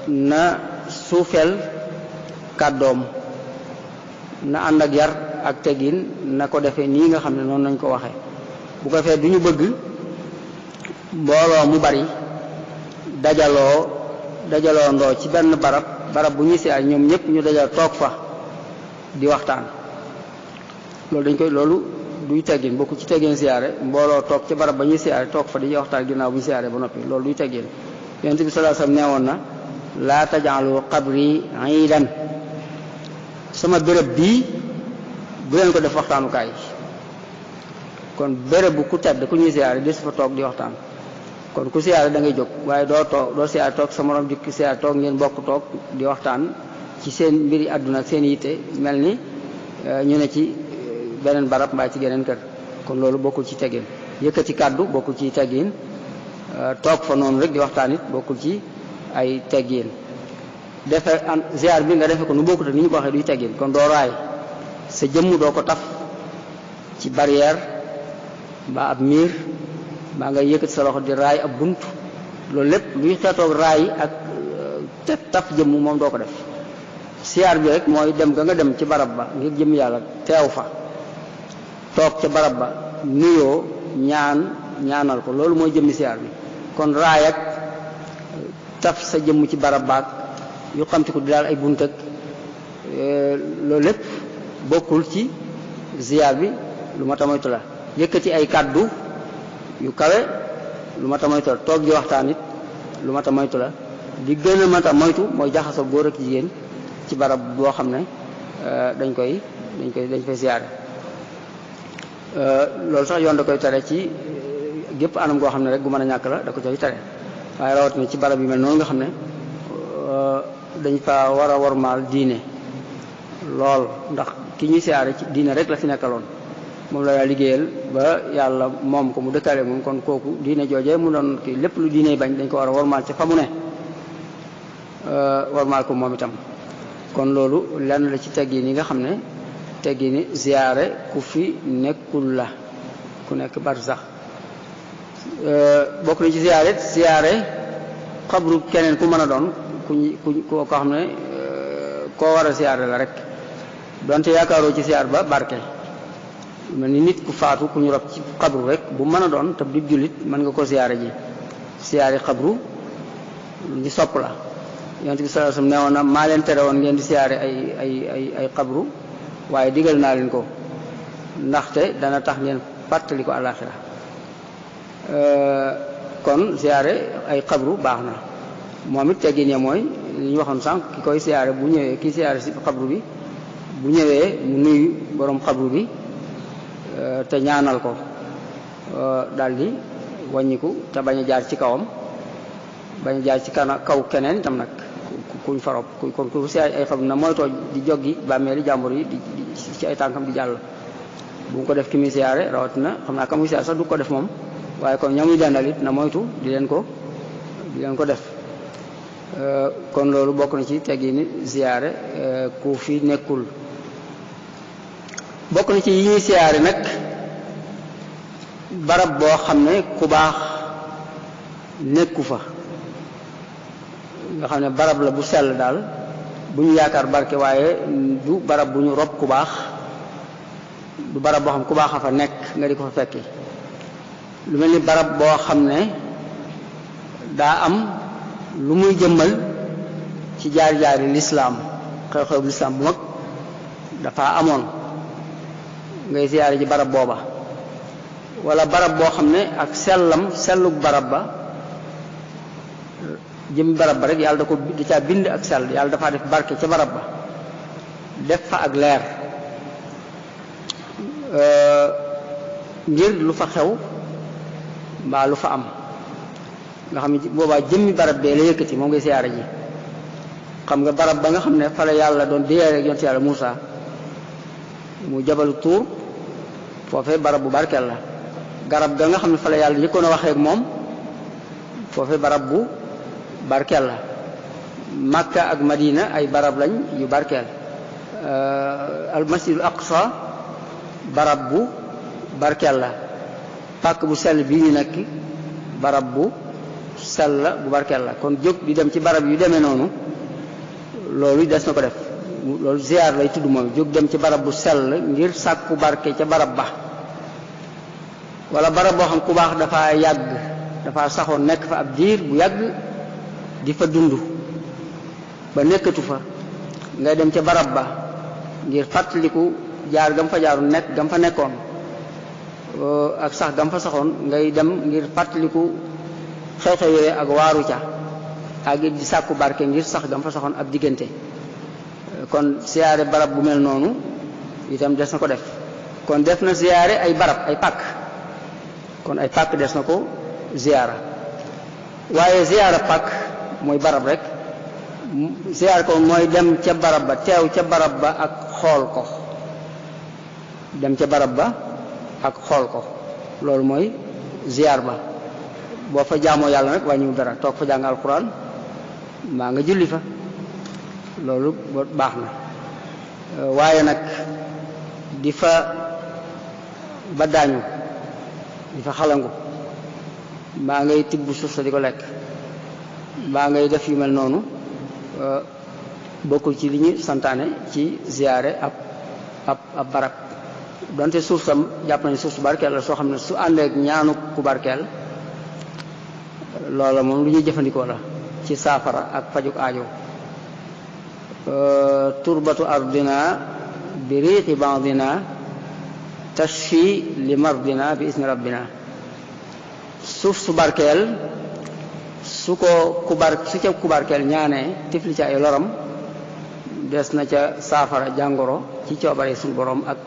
na suufeel kàddoom na ànd ak yar ak teggin na ko defee nii nga xam ne noonu lañ ko waxee bu ko defee du ñu bëgg mbooloo mu bari dajaloo ndoo ci benn barab bu ñuy siyaare ñoom ñëpp ñu dajal toog fa di waxtaan loolu duy teggin bokku ci teggin siyaare mbooloo toog ci barab ba ñuy siyaare toog fa di waxtaan ginnaaw bu ñu siyaare ba noppi loolu duy teggin yonent bi sallallahu alayhi wasallam neewoon na laa taj'alu qabri iidan sama béréb bii bu leen ko def waxtaanukaay kon béréb bu ku tedd ku ñuy siyaare di su fa toog di waxtaan kon ku siyaare da ngay jóg waaye doo siyaare toog sa morom di siyaare toog ngeen bokk toog di waxtaan ci seen mbiri àdduna ak seen yitte mel ni ñu ne ci beneen barab mbaa ci geneen kër kon loolu bokkul ci teggin yëkkati kàddu bokkul ci teggin toog fa noonu rek di waxtaan it bokkul ci ay teggin defe ziar bi nga defe ko nu bokkut ak ni ñu ko waxee duy teggin kon doo raay sa jëmm doo ko taf ci barrière mbaa ab miir mbaa nga yëkkati sa loxo di raay ab bunt loolu lépp luy xeetoog raay ak taf jëmm moom doo ko def siyaar bi rek mooy dem nga dem ci barab ba ngir jëm yàlla teew fa toog ca barab ba nuyoo ñaanal ko loolu mooy jëmmi siyaar bi kon raay ak taf sa jëmm ci barab baag yu xamti ko di daal ay bunt ak loolu lépp bokkul ci ziyaar bi lu ma tamoytu la yëkkati ay kàddu yu kawe lu ma tamoytu la toog di waxtaan it lu ma tamoytu la di gën a mata moytu mooy jaxasoo góor ak jigéen ci barab boo xam ne dañ koy ziyaare loolu sax yoon da koy tere ci gépp anam goo xam ne rek gu mën a ñàkk la da ko koy tere waaye rawatina ci barab yu mel noonu nga xam ne dañ fa war a wormaal diine lool ndax ki ñuy siyaare ci diine rek la fi nekkaloon moom la daa liggéeyal ba yàlla moom ko mu dëkkaale moom kon kooku diine joojee mu doon kii lépp lu diine bañ dañ ko war a wormaal ci fa mu ne wormaal ko moom itam kon loolu lenn la ci teggin yi nga xam ne teggini ziyaare ku fi nekkul la ku nekk barsax bokk na ci ziyaare xabru keneen ku mën a doon koo xam ne koo war a ziyaare la rek donte yaakaaroo ci ziyaar ba barke mel ni nit ku faatu ku ñu rob ci xabru rek bu mën a doon te du jullit mën nga ko ziyaare ji ziyaare xabru ñu sopp la yonent bi sallallahu alayhi wasallam neewoon na maa leen tere woon ngeen di ziyaare ay xabru waaye digal naa leen ko ndaxte dana tax ngeen fàttali ko àllaaxira kon ziyaare ay xabru baax na moom it teggin ya mooy li ñu waxoon sànq ki koy ziyaare bu ñëwee ki ziyaare si xabru bi bu ñëwee mu nuyu borom xabru bi te ñaanal ko daldi wàññiku te bañ a jaar ci kawam bañ a jaar ci kaw keneen itam nag kuñ farob kon ku si ay xabru na moytoo di joggi bàmmeeli jàmbur yi di ci ay tànkam di jàll bu ko def ki muy siyaare rawatina xam naa ka muy siyaare sax du ko def moom waaye kon ña muy dendal it na moytu di leen ko def kon loolu bokk na ci teggini siyaare ku fi nekkul bokk na ci yi ñuy siyaare nag barab boo xam ne ku baax nekku fa nga xam ne barab la bu sell daal bu ñu yaakaar barke waaye du barab bu ñu rob ku baax du barab boo xam ku baax a fa nekk nga di ko fa fekki lu mel ni barab boo xam ne daa am lu muy jëmmal ci jaar-jaari lislaam xew-xew lislaam bu mag dafa amoon ngay siyaare ji barab booba wala barab boo xam ne ak sellug barab ba jëm barab ba rek yàlla da caa bind ak sell yàlla dafa def barke ca barab ba def fa ak leer ngir lu fa xew mbaa lu fa am nga xam ne boobaa jëmmi barab bee la yëkkati moom ngay siyaare ji xam nga barab ba nga xam ne fa la yàlla doon déeyee rek yonent yàlla Muusa mu jabalu Tuur foofee barab bu barkeel la. garab ga nga xam ne fa la yàlla njëkkoon a waxee ak moom foofee barab bu barkeel la. Makka ak Madina ay barab lañ yu barkeel. al masjidul aqsa barab bu barkeel la. pàkk bu sell bi ñu nekk barab bu sell la bu barkeel la. kon jóg di dem ci barab yu demee noonu loolu des na ko def. loolu ziyaar lay tudd moom jóg dem ci barab bu sell ngir sàkku barke ca barab ba. wala barab boo xam ku baax dafa yàgg dafa saxoon nekk fa ab diir bu yàgg di fa dund ba nekkatu fa ngay dem ca barab ba ngir fàttaliku jaar gam fa jaaru nekk gam fa nekkoon ak sax gam fa saxoon ngay dem ngir fàttaliku xew-xew yooyu ak waaru ca ak di sàkku barke ngir sax gam fa saxoon ab diggante. kon siyaare barab bu mel noonu itam des na ko def. kon def na siyaare ay barab ay pàkk kon ay pàkk des na ko ziyaara. waaye ziyaara pàkk mooy barab rek ziyaara ko mooy dem ca barab ba teew ca barab ba ak xool ko. dem ca barab ba ak xool ko loolu mooy ziyaar ba. boo fa jaamoo yàlla nag wàññiwul dara toog fa jàng alxuraan maa nga julli fa loolu baax na. waaye nag di fa ba daañu di fa xalangu mbaa ngay tibb suuf sa di ko lekk mbaa ngay def yu mel noonu bokkul ci li ñu santaane ci ziyaare ab barab. donte suuf sam jàpp nañu suuf su barkeel la soo xam ne su àndeek ñaanu ku barkeel loola moom lu ñuy jëfandikoo la ci saafara ak fajuk aajo. turbatu ardina bi riixi bandina tashfi li mardina bi ismi rabbina. suuf su barkeel su ca ku barkeel ñaanee tifli ci ay loram des na ca saafara jàngoro ci coobare suñu borom ak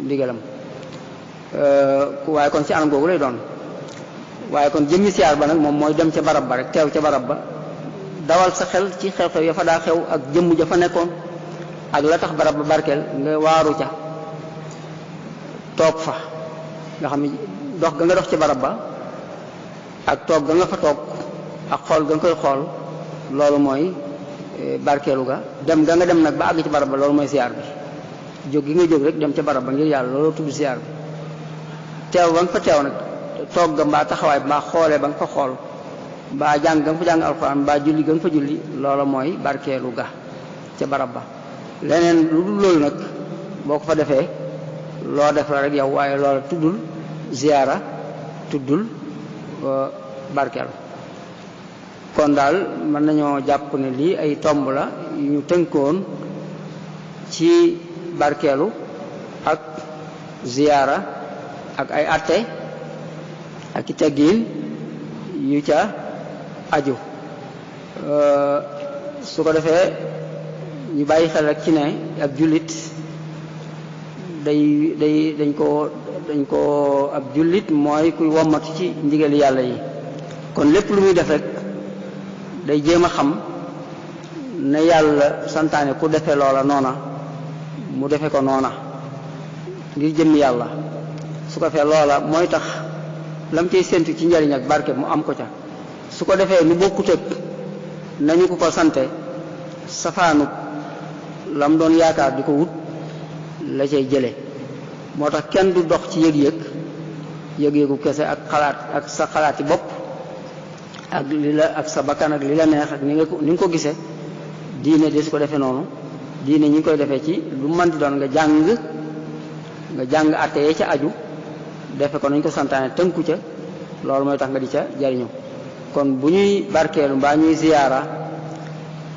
ndigalam. waaye kon ci anam googu lay doon. waaye kon jëmmi siyaar ba nag moom mooy dem ca barab ba rek teew ca barab ba dawal sa xel ci xew-xew ya fa daa xew ak jëmm ja fa nekkoon ak la tax barab ba barkeel nga waaru ca toog fa nga xam ne dox ga nga dox ci barab ba ak toog ga nga fa toog ak xool ga nga koy xool loolu mooy barkeelu ga. dem ga nga dem nag ba àgg ci barab ba loolu mooy siyaar bi. jóg gi nga jóg rek dem ca barab ba ngir yàlla loolu tudd siyaar bi. teew ba nga fa teew nag toog ga mbaa taxawaay mbaa xoolee ba nga fa xool mbaa jàng ga nga fa jàng alxuraan mbaa julli ga nga fa julli loola mooy barkeelu ga ca barab ba. leneen lu dul loolu nag boo ko fa defee loo def la rek yow waaye loola tuddul ziyaara tuddul barkeelu. kon daal mën nañoo jàpp ne lii ay tomb la yu ñu tënkoon ci barkeelu ak ziyaara ak ay atte ak i teggiin yu ca aju. su ko defee ñu bàyyi xel rek ci ne ab jullit dañ ko ab jullit mooy kuy wommatu ci ndigali yàlla yi. kon lépp lu muy def rek day jéem a xam ne yàlla santaane ku defe loola noona mu defe ko noona ngir jëmmi yàlla. su ko fee loola mooy tax lam cay séntu ci njariñ ak barke mu am ko ca. su ko defee nu bokkut ak nañu ko sante safaanu lam doon yaakaar di ko wut la cay jële. moo tax kenn du dox ci yëg-yëgu kese ak xalaat ak sa xalaati bopp ak ak sa bakkan ak li la neex ak ni nga ko gisee. diine de su ko defee noonu diine ñi ngi koy defee ci lu mën di doon nga jàng atte yee ca aju defe ko nañ ko santaane tënku ca loolu mooy tax nga di ca jariñu. kon bu ñuy barkeelu mbaa ñuy ziyaara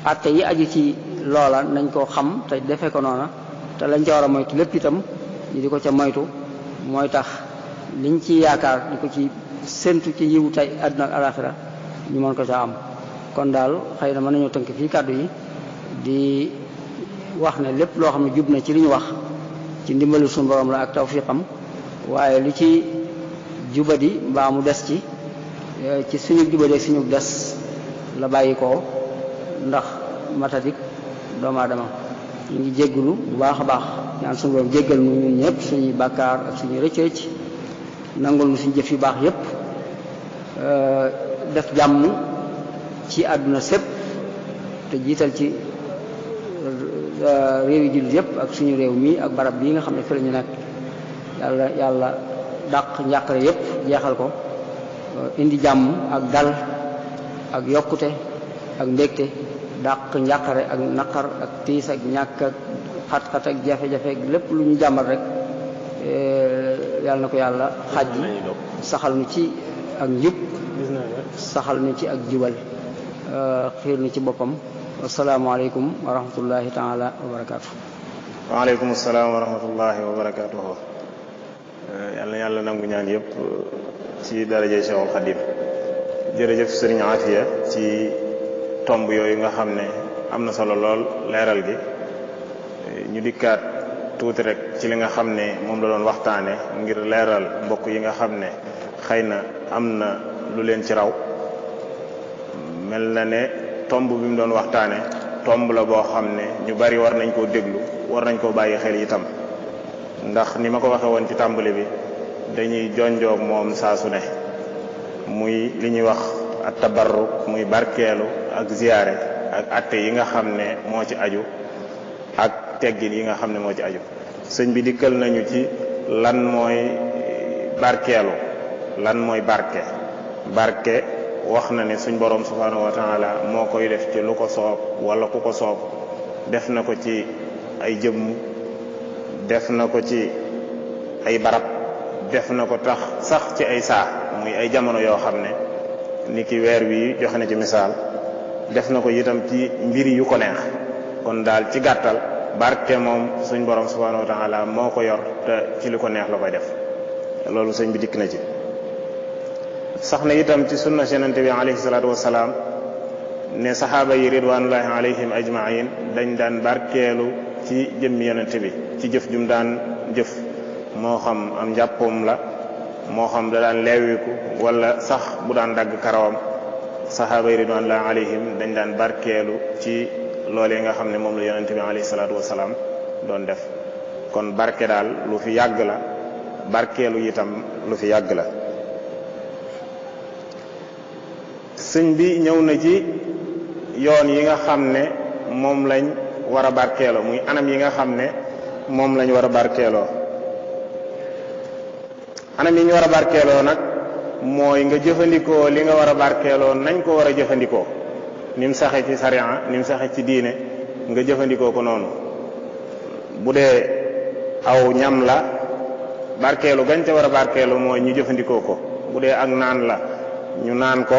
atte yi aju ci loola nañ ko xam te defe ko noona te lañ ca war a moytu lépp itam ñu di ko ca moytu mooy tax liñ ci yaakaar di ko ci séntu ci yiwu tey àdduna ak alaxira ñu mën ko ca am. kon daal xëy na mën nañoo tënk fii kàddu yi di wax ne lépp loo xam ne jub na ci li ñu wax ci ndimbalu suñu borom la ak tawfiqam waaye lu ci jubadi mbaa mu des ci suñu jubadi ak suñu des la bàyyi ko ndax matadik doomu aadama. ñu ngi jéggulu bu baax a baax ñaan suñu borom jéggal nu ñun ñëpp suñuy bàkkaar ak suñuy rëcc nangul nu suñu jëf yu baax yépp, def jàmm ci àdduna sépp te jiital ci réew yi jullit yépp ak suñu réew mi ak barab bii nga xam ne fi la ñu nekk. yàlla dàq njàqare yépp jeexal ko, indi jàmm ak dal ak yokkute ak mbégte, dàq njàqare ak naqar ak tiis ak ñàkk ak xat-xat ak jafe-jafe lépp lu ñu jàmmal rek yàlla na ko yàlla xaj saxal nu ci ak njub, saxal nu ci ak jubal, xiir nu ci boppam. asalaamaaleykum wa rahmatullahi taala wa barakaatu. waaleykum salaam wa rahmatullahi wa barakaatu. yàlla nangu ñaan yëpp ci darajay Cheikhul Khadim. jërëjëf sëriñ Afia ci tomb yooyu nga xam ne am na solo lool leeral gi. ñu dikkaat tuuti rek ci li nga xam ne moom la doon waxtaane ngir leeral mbokk yi nga xam ne xëy na am na lu leen ci raw. mel na ne tomb bi mu doon waxtaane tomb la boo xam ne ñu bari war nañ koo déglu, war nañ koo bàyyi xel itam, ndax ni ma ko waxe woon ci tàmbali bi dañuy jonjoog moom saa su ne, muy li ñuy wax at tabarruk, muy barkeelu ak ziyaare ak atte yi nga xam ne moo ci aju ak teggin yi nga xam ne moo ci aju. sëñ bi dikkal nañu ci lan mooy barkeelu, lan mooy barke wax na ne suñ borom subhanahu wa taala moo koy def ci lu ko soob wala ku ko soob. def na ko ci ay jëmm, def na ko ci ay barab, def na ko tax sax ci ay saa, muy ay jamono yoo xam ne ni ki weer wi joxe na ci misaal. def na ko itam ci mbiri yu ko neex. kon daal ci gàttal barke moom suñ borom subhanahu wa taala moo ko yor te ci li ko neex la koy def. loolu sëñ bi dikk na ci. sax na itam ci sunna Yonent bi alayhi salaatu wasalaam ne saxaaba yi ridwanullahi alayhim ajmain dañ daan barkeelu ci jëmmi Yonent bi ci jëf jum daan jëf, moo xam am njàppoom la, moo xam da daan leewiku wala sax bu daan dagg karawam. saxaaba yi ridwanullahi alayhim dañ daan barkeelu ci loolee nga xam ne moom la Yonent bi alayhi salaatu wasalaam doon def. kon barke daal lu fi yàgg la, barkeelu itam lu fi yàgg la. sëñ bi ñëw na ci yoon yi nga xam ne moom lañ war a barkeeloo, muy anam yi nga xam ne moom lañ war a barkeeloo. anam yi ñu war a barkeeloo nag mooy nga jëfandikoo li nga war a barkeeloo nañ ko war a jëfandikoo, ni mu saxe ci sariya, ni mu saxe ci diine, nga jëfandikoo ko noonu. bu dee aw ñam la, barkeelu gañ ca war a barkeelu mooy ñu jëfandikoo ko. bu dee ak naan la, ñu naan ko.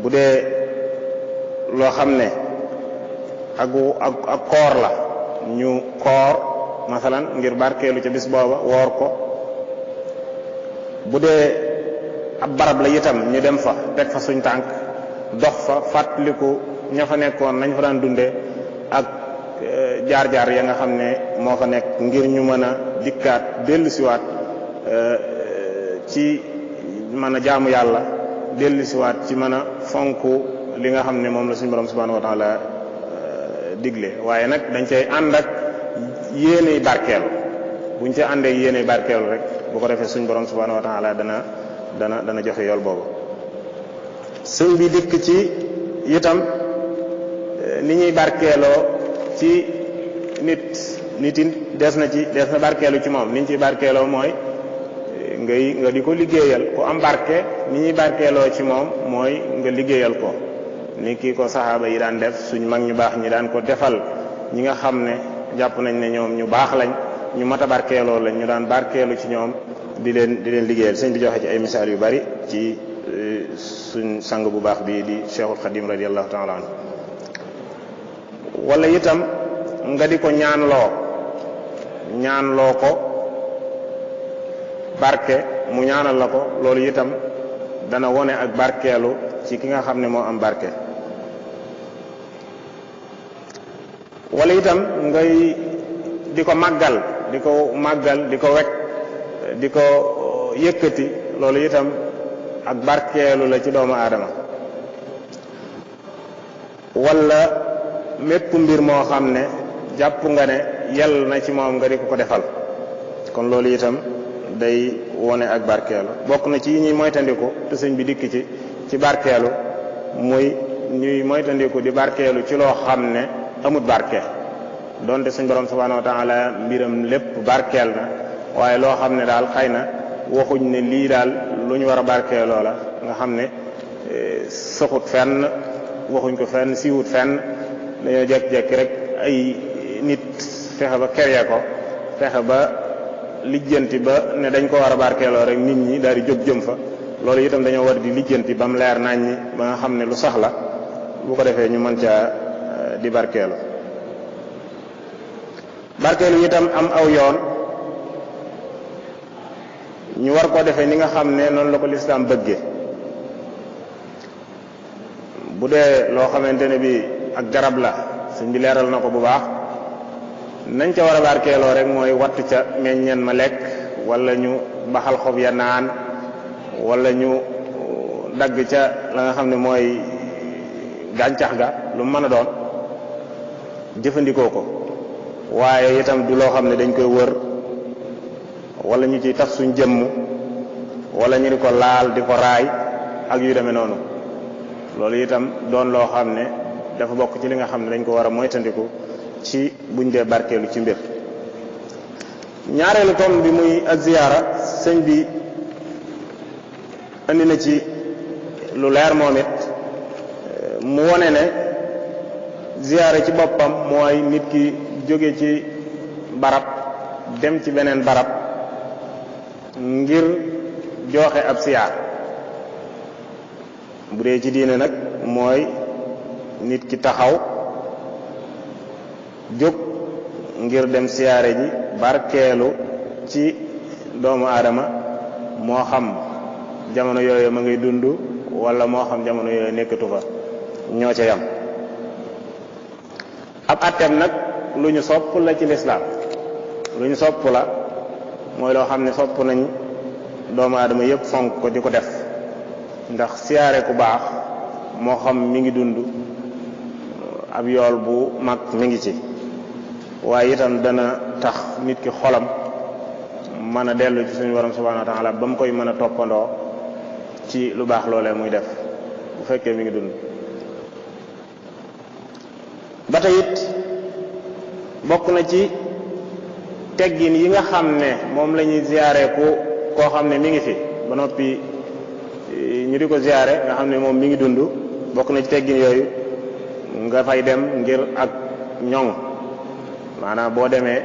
bu dee loo xam ne ak koor la, ñu koor masalan ngir barkeelu ca bis booba woor ko. bu dee ab barab la itam ñu dem fa teg fa suñ tànk dox fa fàttaliku ña fa nekkoon nañ fa daan dundee ak jaar-jaar ya nga xam ne moo fa nekk, ngir ñu mën a dikkaat dellusiwaat ci mën a jaamu yàlla, dellusiwaat ci mën a fonk li nga xam ne moom la suñu borom subhanahu wa taala digle. waaye nag dañ cay ànd ak yéeney barkeelu. buñ ci àndee yéeney barkeelu rek bu ko defee suñu borom subhanahu wa taala dana joxe yool boobu. sëñ bi dikk ci itam ni ñuy barkeeloo ci nit des na barkeelu ci moom. ni ñu ciy barkeeloo mooy nga di ko liggéeyal. ku am barke ni ñuy barkeeloo ci moom mooy nga liggéeyal ko, ni kii ko saxaaba yi daan def, suñ mag ñu baax ñi daan ko defal ñi nga xam ne jàpp nañ ne ñoom ñu baax lañ, ñu mat a barkeeloo lañ, ñu daan barkeelu ci ñoom di leen liggéeyal. sëñ bi joxe ci ay misaal yu bari ci suñ sang bu baax bi di Cheikhul Khadim radiyallahu ta'ala anhu. wala itam nga di ko ñaanloo ko barke, mu ñaanal la ko. loolu itam dana wone ak barkeelu ci ki nga xam ne moo am barke. wala itam ngay di ko màggal di ko wekk, di ko yëkkati. loolu itam ak barkeelu la ci doomu aadama. wala mépp mbir moo xam ne jàpp nga ne yell na ci moom nga di ko defal. kon loolu itam day wone ak barkeelu. bokk na ci yi ñuy moytandiku te sëñ bi dikk ci barkeelu muy ñuy moytandiku di barkeelu ci loo xam ne amut barke. donte suñ borom subhanahu wa ta'ala mbiram lépp barkeel na waaye loo xam ne daal xëy na waxuñ ne lii daal lu ñu war a barkeeloo la nga xam ne saxut fenn, waxuñ ko fenn, siiwut fenn, dañoo jekk-jekk rek ay nit fexe ba kerye ko, fexe ba lijjanti ba ne dañ ko war a barkeeloo rek nit ñi daal di jóg jëm fa. loolu itam dañoo war di lijjanti ba mu leer nañ ñi ba nga xam ne lu sax la, bu ko defee ñu mën caa di barkeelu. barkeelu itam am aw yoon ñu war koo defee ni nga xam ne noonu la ko lislaam bëggee. bu dee loo xamante ne bi ak garab la, sëñ bi leeral na ko bu baax, nañ ca war a barkeeloo rek mooy wattu ca meññeen ma lekk, wala ñu baxal xob ya naan, wala ñu dagg ca la nga xam ne mooy gàncax ga, lu mën a doon jëfandikoo ko. waaye itam du loo xam ne dañ koy wër wala ñu ciy taf suñ jëmm wala ñu di ko laal di ko raay ak yu demee noonu. loolu itam doon loo xam ne dafa bokk ci li nga xam ne dañ ko war a moytandiku ci buñ dee barkeelu ci mbir. ñaareelu tomb bi muy az-ziyaara, sëñ bi andi na ci lu leer moom it, mu wone ne ziyaara ci boppam mooy nit ki jóge ci barab dem ci beneen barab ngir joxe ab siyaar. bu dee ci diine nag mooy nit ki taxaw jóg ngir dem siyaare ji barkeelu ci doomu aadama, moo xam jamono yooyu ma ngay dund wala moo xam jamono yooyu nekkatu fa, ñoo ca yam. ab atteem nag lu ñu sopp la ci lislaam, lu ñu sopp la mooy loo xam ne sopp nañ doomu aadama yépp fonk ko di ko def, ndax siyaare ku baax moo xam mi ngi dund ab yool bu mag mi ngi ci, waaye itam dana tax nit ki xolam mën a dellu ci suñu borom subhanahu wa ta'ala ba mu koy mën a toppandoo ci lu baax loolee muy def bu fekkee mi ngi dund. ba tey it bokk na ci teggin yi nga xam ne moom la ñuy ziyaare koo xam ne mi ngi fi ba noppi ñu di ko ziyaare nga xam ne moom mi ngi dund. bokk na ci teggin yooyu nga fay dem ngir ak ñoŋ, maanaam boo demee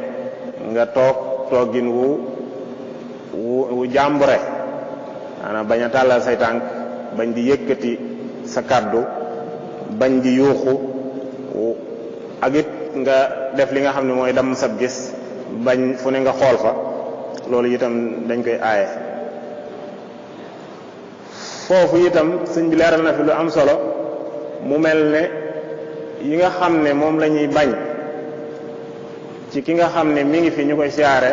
nga toogin wu jàmbure, maanaam bañ a tàllal say tànk, bañ di yëkkati sa kàddu, bañ di yuuxu, ak it nga def li nga xam ne mooy damm sab gis, bañ fu ne nga xool fa. loolu itam dañ koy aaye. foofu itam sëñ bi leeral na fi lu am solo, mu mel ne yi nga xam ne moom la ñuy bañ ci ki nga xam ne mi ngi fi ñu koy siyaare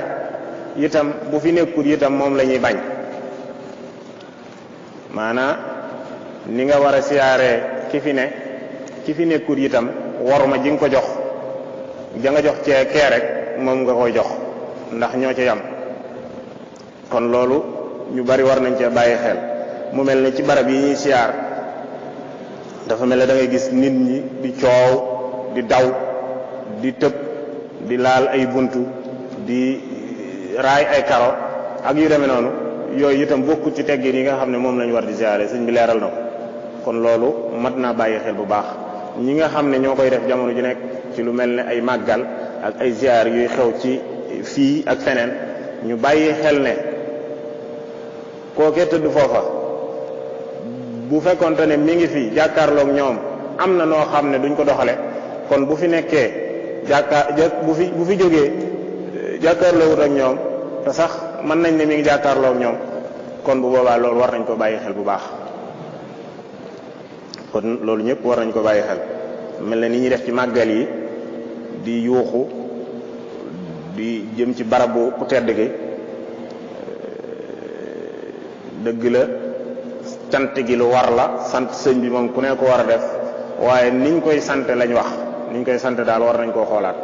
itam bu fi nekkul itam moom la ñuy bañ. maanaam ni nga war a siyaare ki fi nekkul itam waruma ji nga ko jox ja nga jox cee kee rek moom nga koy jox, ndax ñoo ca yam. kon loolu ñu bari war nañ cee bàyyi xel. mu mel ne ci barab yi ñuy siyaar dafa mel ne da ngay gis nit ñi di coow, di daw, di tëb, di laal ay buntu, di raay ay karo ak yu demee noonu. yooyu itam bokkut ci teggin yi nga xam ne moom lañu war di siyaare, sëñ bi leeral na ko. kon loolu mat naa bàyyi xel bu baax. ñi nga xam ne ñoo koy def jamono ju nekk ci lu mel ne ay màggal ak ay ziyaar yuy xew ci fii ak feneen, ñu bàyyi xel ne kookee tëdd foofa bu fekkonte ne mi ngi fi jàkkaarloog ñoom am na noo xam ne duñ ko doxale, kon bu fi nekkee bu fi jógee jàkkaarloowut ak ñoom te sax mën nañ ne mi ngi jàkkaarloog ñoom, kon bu boobaa loolu war nañ ko bàyyi xel bu baax. kon loolu ñëpp war nañ ko bàyyi xel. mel na ni ñuy def ci màggal yi di yuuxu di jëm ci barabu ku tedd gi, dëgg la cant gi lu war la, sant sëñ bi moom ku ne ko war a def, waaye niñ koy sante lañ wax. niñ koy sante daal war nañ koo xoolaat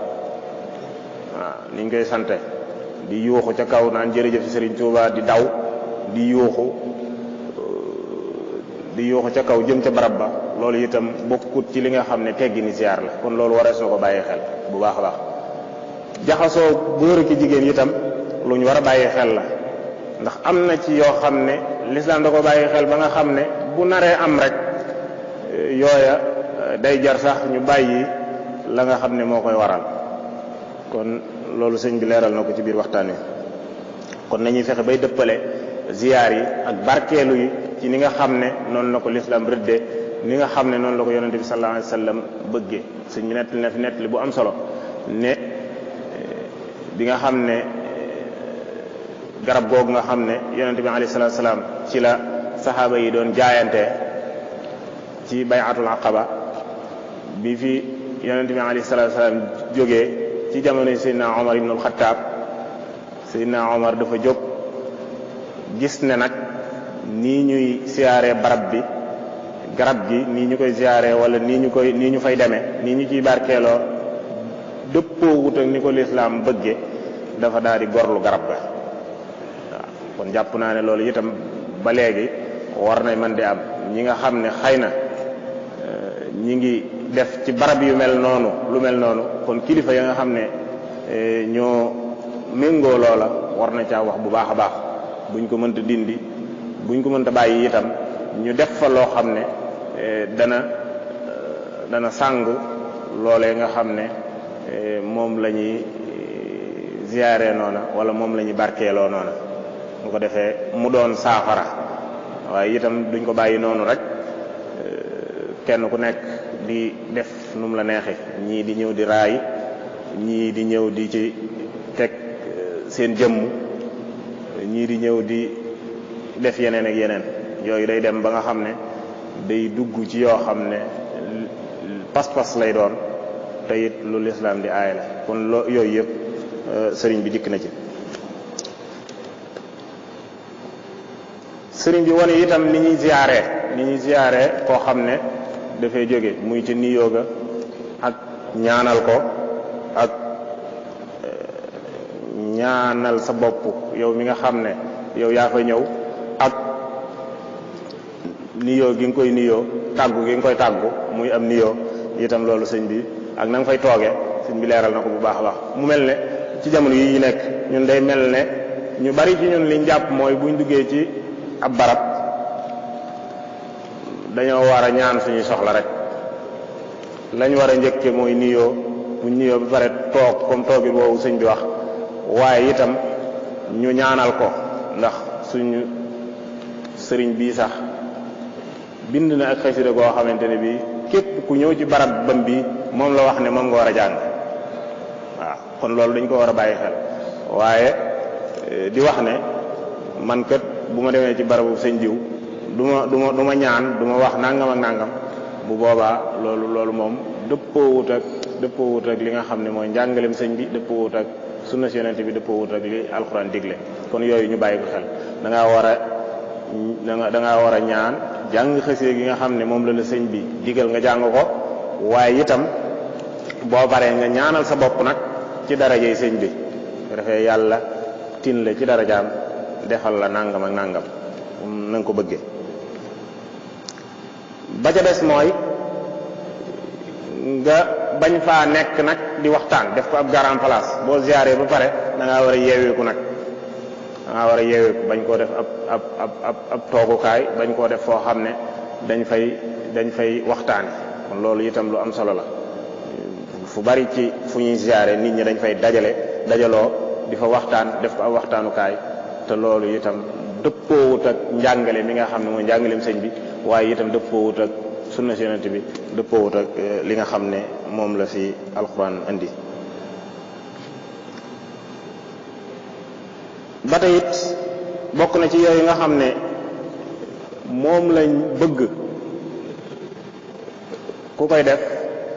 waaw niñ koy sante di yuuxu ca kaw naan jërëjëf Serigne Touba di daw di yuuxu ca kaw jëm ca barab ba loolu itam bokkut ci li nga xam ne teggi ni ziar la kon loolu warees na ko bàyyi xel bu baax a baax jaxasoo góor ki jigéen itam lu ñu war a bàyyi xel la ndax am na ci yoo xam ne lislaam da ko bàyyi xel ba nga xam ne bu naree am rek yooya day jar sax ñu bàyyi la nga xam ne moo koy waral kon loolu sëñ bi leeral na ko ci biir waxtaan wi kon nañuy fexe bay dëppale ziyaar yi ak barkeelu yi ci ni nga xam ne noonu la ko lislaam rëddee ni nga xam ne noonu la ko yonente bi sallallahu alayhi wasallam bëggee sëñ bi nettali na fi nettali bu am solo ne bi nga xam ne garab googu nga xam ne yonente bi alayhi salatu wasalaam ci la saxaaba yi doon jaayante ci bay'atul aqaba bi fi yonente bi alayhi salatu wasalaam jógee ci jamono Seydina Omar ibn al-Khattab Seydina Omar dafa jóg gis ne nag nii ñuy siyaaree barab bi garab gi nii ñu koy siyaaree wala nii ñu fay demee nii ñu ciy barkeeloo dëppoo wut ak ni ko lislaam bëgge dafa daal di gorlu garab ga waaw kon jàpp naa ne loolu itam ba léegi war na mën di am ñi nga xam ne xëy na ñi ngi def ci barab yu mel noonu lu mel noonu kon kilifa ya nga xam ne ñoo méngoo loola war na caa wax bu baax a baax buñ ko mënta dindi buñ ko mënta bàyyi itam ñu def fa loo xam ne dana sàng loolee nga xam ne moom la ñuy ziyaare noona wala moom la ñuy barkeeloo noona bu ko defee mu doon saafara waaye itam duñ ko bàyyi noonu rek kenn ku nekk di def nu mu la neexe ñii di ñëw di raay ñii di ñëw di ci teg seen jëmm ñii di ñëw di def yeneen ak yeneen yooyu day dem ba nga xam ne day dugg ci yoo xam ne pas-pas lay doon te it lu lislaam di aay la kon yooyu yëpp sëriñ bi dikk na ci sëriñ bi wane itam ni ñuy ziyaare koo xam ne dafay jóge muy ci niyoo ga ak ñaanal ko ak ñaanal sa bopp yow mi nga xam ne yow yaa fa ñëw ak niyoo gi nga koy niyoo tàggu gi nga koy tàggu muy am niyoo itam loolu sëñ bi ak na nga fay toogee sëñ bi leeral na ko bu baax a baax mu mel ne ci jamono yi ñu nekk ñun day mel ne ñu bari ci ñun liñ jàpp mooy buñ duggee ci ab barab dañoo war a ñaan suñuy soxla rek lañ war a njëkke mooy niyoo buñ niyoo ba pare toog comme toogit woowu sëñ bi wax waaye itam ñu ñaanal ko ndax suñu sëriñ bii sax bind na ak xasida goo xamante ne bii képp ku ñëw ci barab bam bi moom la wax ne moom nga war a jàng waaw kon loolu dañ ko war a bàyyi xel waaye di wax ne man kat bu ma demee ci barabu sëñ diw du ma ñaan du ma wax nangam ak nangam bu boobaa loolu moom dëppoowut ak li nga xam ne mooy njàngalem sëñ bi dëppoowut ak sunna si yonent bi dëppoowut ak li alxuraan digle kon yooyu ñu bàyyi ko xel da ngaa war a ñaan jàng xasee gi nga xam ne moom la sëñ bi digal nga jàng ko waaye itam boo paree nga ñaanal sa bopp nag ci darajey sëñ bi bu defee yàlla tin la ci darajaam defal la nangam ak nangam na nga ko bëggee ba ca des mooy nga bañ faa nekk nag di waxtaan def ko ab grand place boo ziyaaree ba pare da ngaa war a yeeweeku nag da ngaa war a yeeweeku bañ koo def ab toogukaay bañ koo def foo xam ne dañ fay waxtaane kon loolu itam lu am solo la fu bari ci fu ñuy ziyaare nit ñi dañ fay dajaloo di fa waxtaan def ko ab waxtaanukaay te loolu itam dëppoowut ak njàngale mi nga xam ne mooy njàngaleem sëñ bi waaye itam dëppoowut ak sunna si yonent bi dëppoowut ak li nga xam ne moom la fi alxuraan indi ba tey it bokk na ci yooyu nga xam ne moom lañ bëgg ku koy def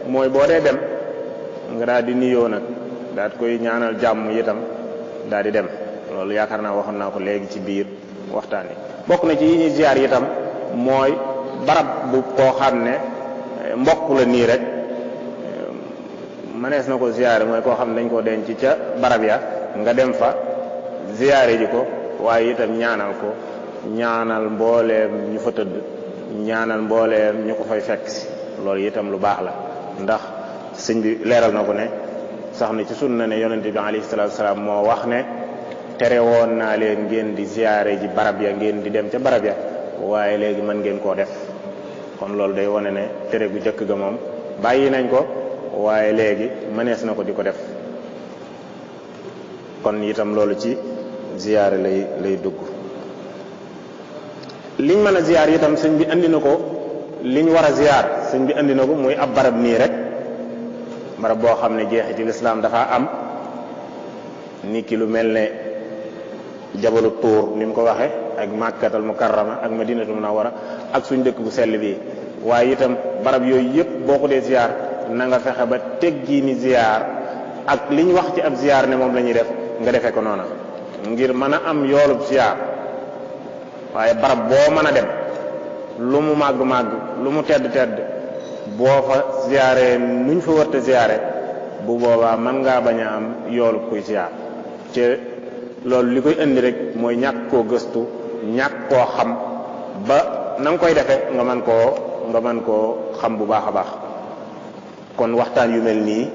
mooy boo dee dem nga daal di niyoo nag daal di koy ñaanal jàmm itam daal di dem loolu yaakaar naa waxoon naa ko léegi ci biir waxtaan yi bokk na ci yi ñuy ziar itam mooy barab bu koo xam ne mbokk la nii rek mënees na ko ziyaare mooy koo xam ne dañ ko denc ca barab ya nga dem fa ziyaare ji ko waaye itam ñaanal ko, ñaanal mbooleem ñu fa tëdd, ñaanal mbooleem ñu ko fay fekk si. loolu itam lu baax la, ndax sëñ bi leeral na ko ne sax na ci sunna ne yonente bi alayhi salaatu wasalaam moo wax ne tere woon naa leen ngeen di ziyaare ji barab ya, ngeen di dem ca barab ya, waaye léegi mën ngeen koo def. kon loolu day wone ne tere gu jëkk ga moom bàyyi nañ ko, waaye léegi mënees na ko di ko def. kon itam loolu ci ziyaare lay dugg. liñ mën a ziyaar itam sëñ bi andi na ko, liñ war a ziyaar sëñ bi andi na ko muy ab barab nii rek, barab boo xam ne jeexiti lislaam dafa am, ni ki lu mel ne jabalu tuur ni mu ko waxe ak Makkatal Mukarrama ak Madinatul Munawwara ak suñ dëkk bu sell bii. waaye itam barab yooyu yëpp boo ko dee ziyaar na nga fexe ba teggi ni ziyaar ak liñ wax ci ab ziyaar ne moom la ñuy def nga defee ko noona ngir mën a am yoolub ziyaar. waaye barab boo mën a dem lu mu màgg-màgg lu mu tedd boo fa ziyaare nuñ fa wërte ziyaare bu boobaa mën ngaa bañ a am yoolub kuy ziyaar. te loolu li koy indi rek mooy ñàkk koo gëstu, ñàkk koo xam ba na nga koy defee nga mën koo xam bu baax a baax. kon waxtaan yu mel nii,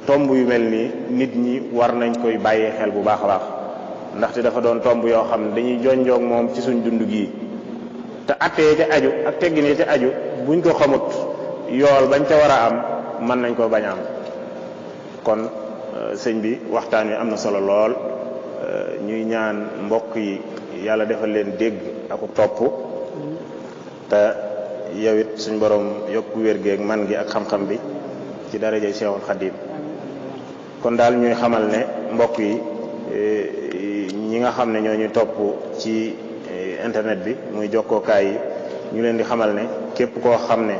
tomb yu mel nii nit ñi war nañ koy bàyyee xel bu baax a baax, ndaxte dafa doon tomb yoo xam ne dañuy jonjoog moom ci suñ dund gii. te attee ca aju ak teggin ca aju buñ ko xamut yool bañ ca war a am mën nañ koo bañ a am. kon sëñ bi waxtaan wi am na solo lool. ñuy ñaan mbokk yi yàlla defal leen dégg ak topp, te yow it suñ borom yokk wér-géeg man gi ak xam-xam bi ci daraja Cheikhul Khadim. kon daal ñuy xamal ne mbokk yi ñi nga xam ne ñoo ñu topp ci internet bi muy jokkookaay yi, ñu leen di xamal ne képp koo xam ne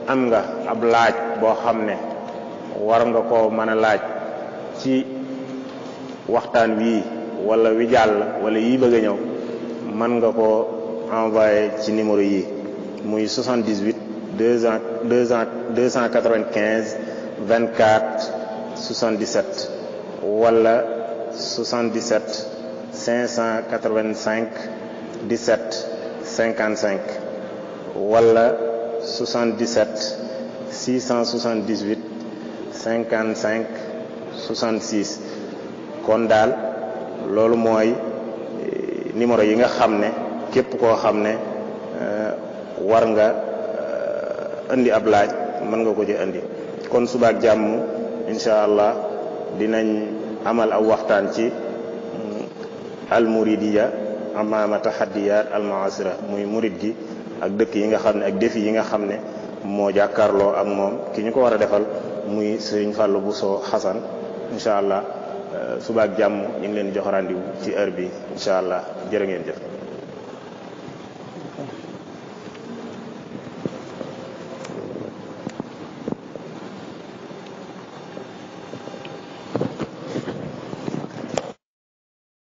am nga ab laaj boo xam ne war nga koo mën a laaj ci waxtaan wii wala wi jàll wala yii bëgg a ñëw, mën nga ko envoyé ci numéro yi muy 78 295 24 77 wala 77 585 17 55 wala 77 678 55 66. kon daal loolu mooy numéro yi nga xam ne képp koo xam ne war nga indi ab laaj mën nga ko ci indi. kon subaak jàmm incha allah dinañ amal aw waxtaan ci almuridiya amaama tahaddiyat almuasira, muy murid gi ak dëkk yi nga xam ne ak défi yi nga xam ne moo jàkkaarloo ak moom. ki ñu ko war a defal muy Sëriñ Fallou Bousso Xasan. incha allah subaak jàmm ñu ngi leen di jox rendez-vous ci heure bi incha allah. jërë ngeen jëf.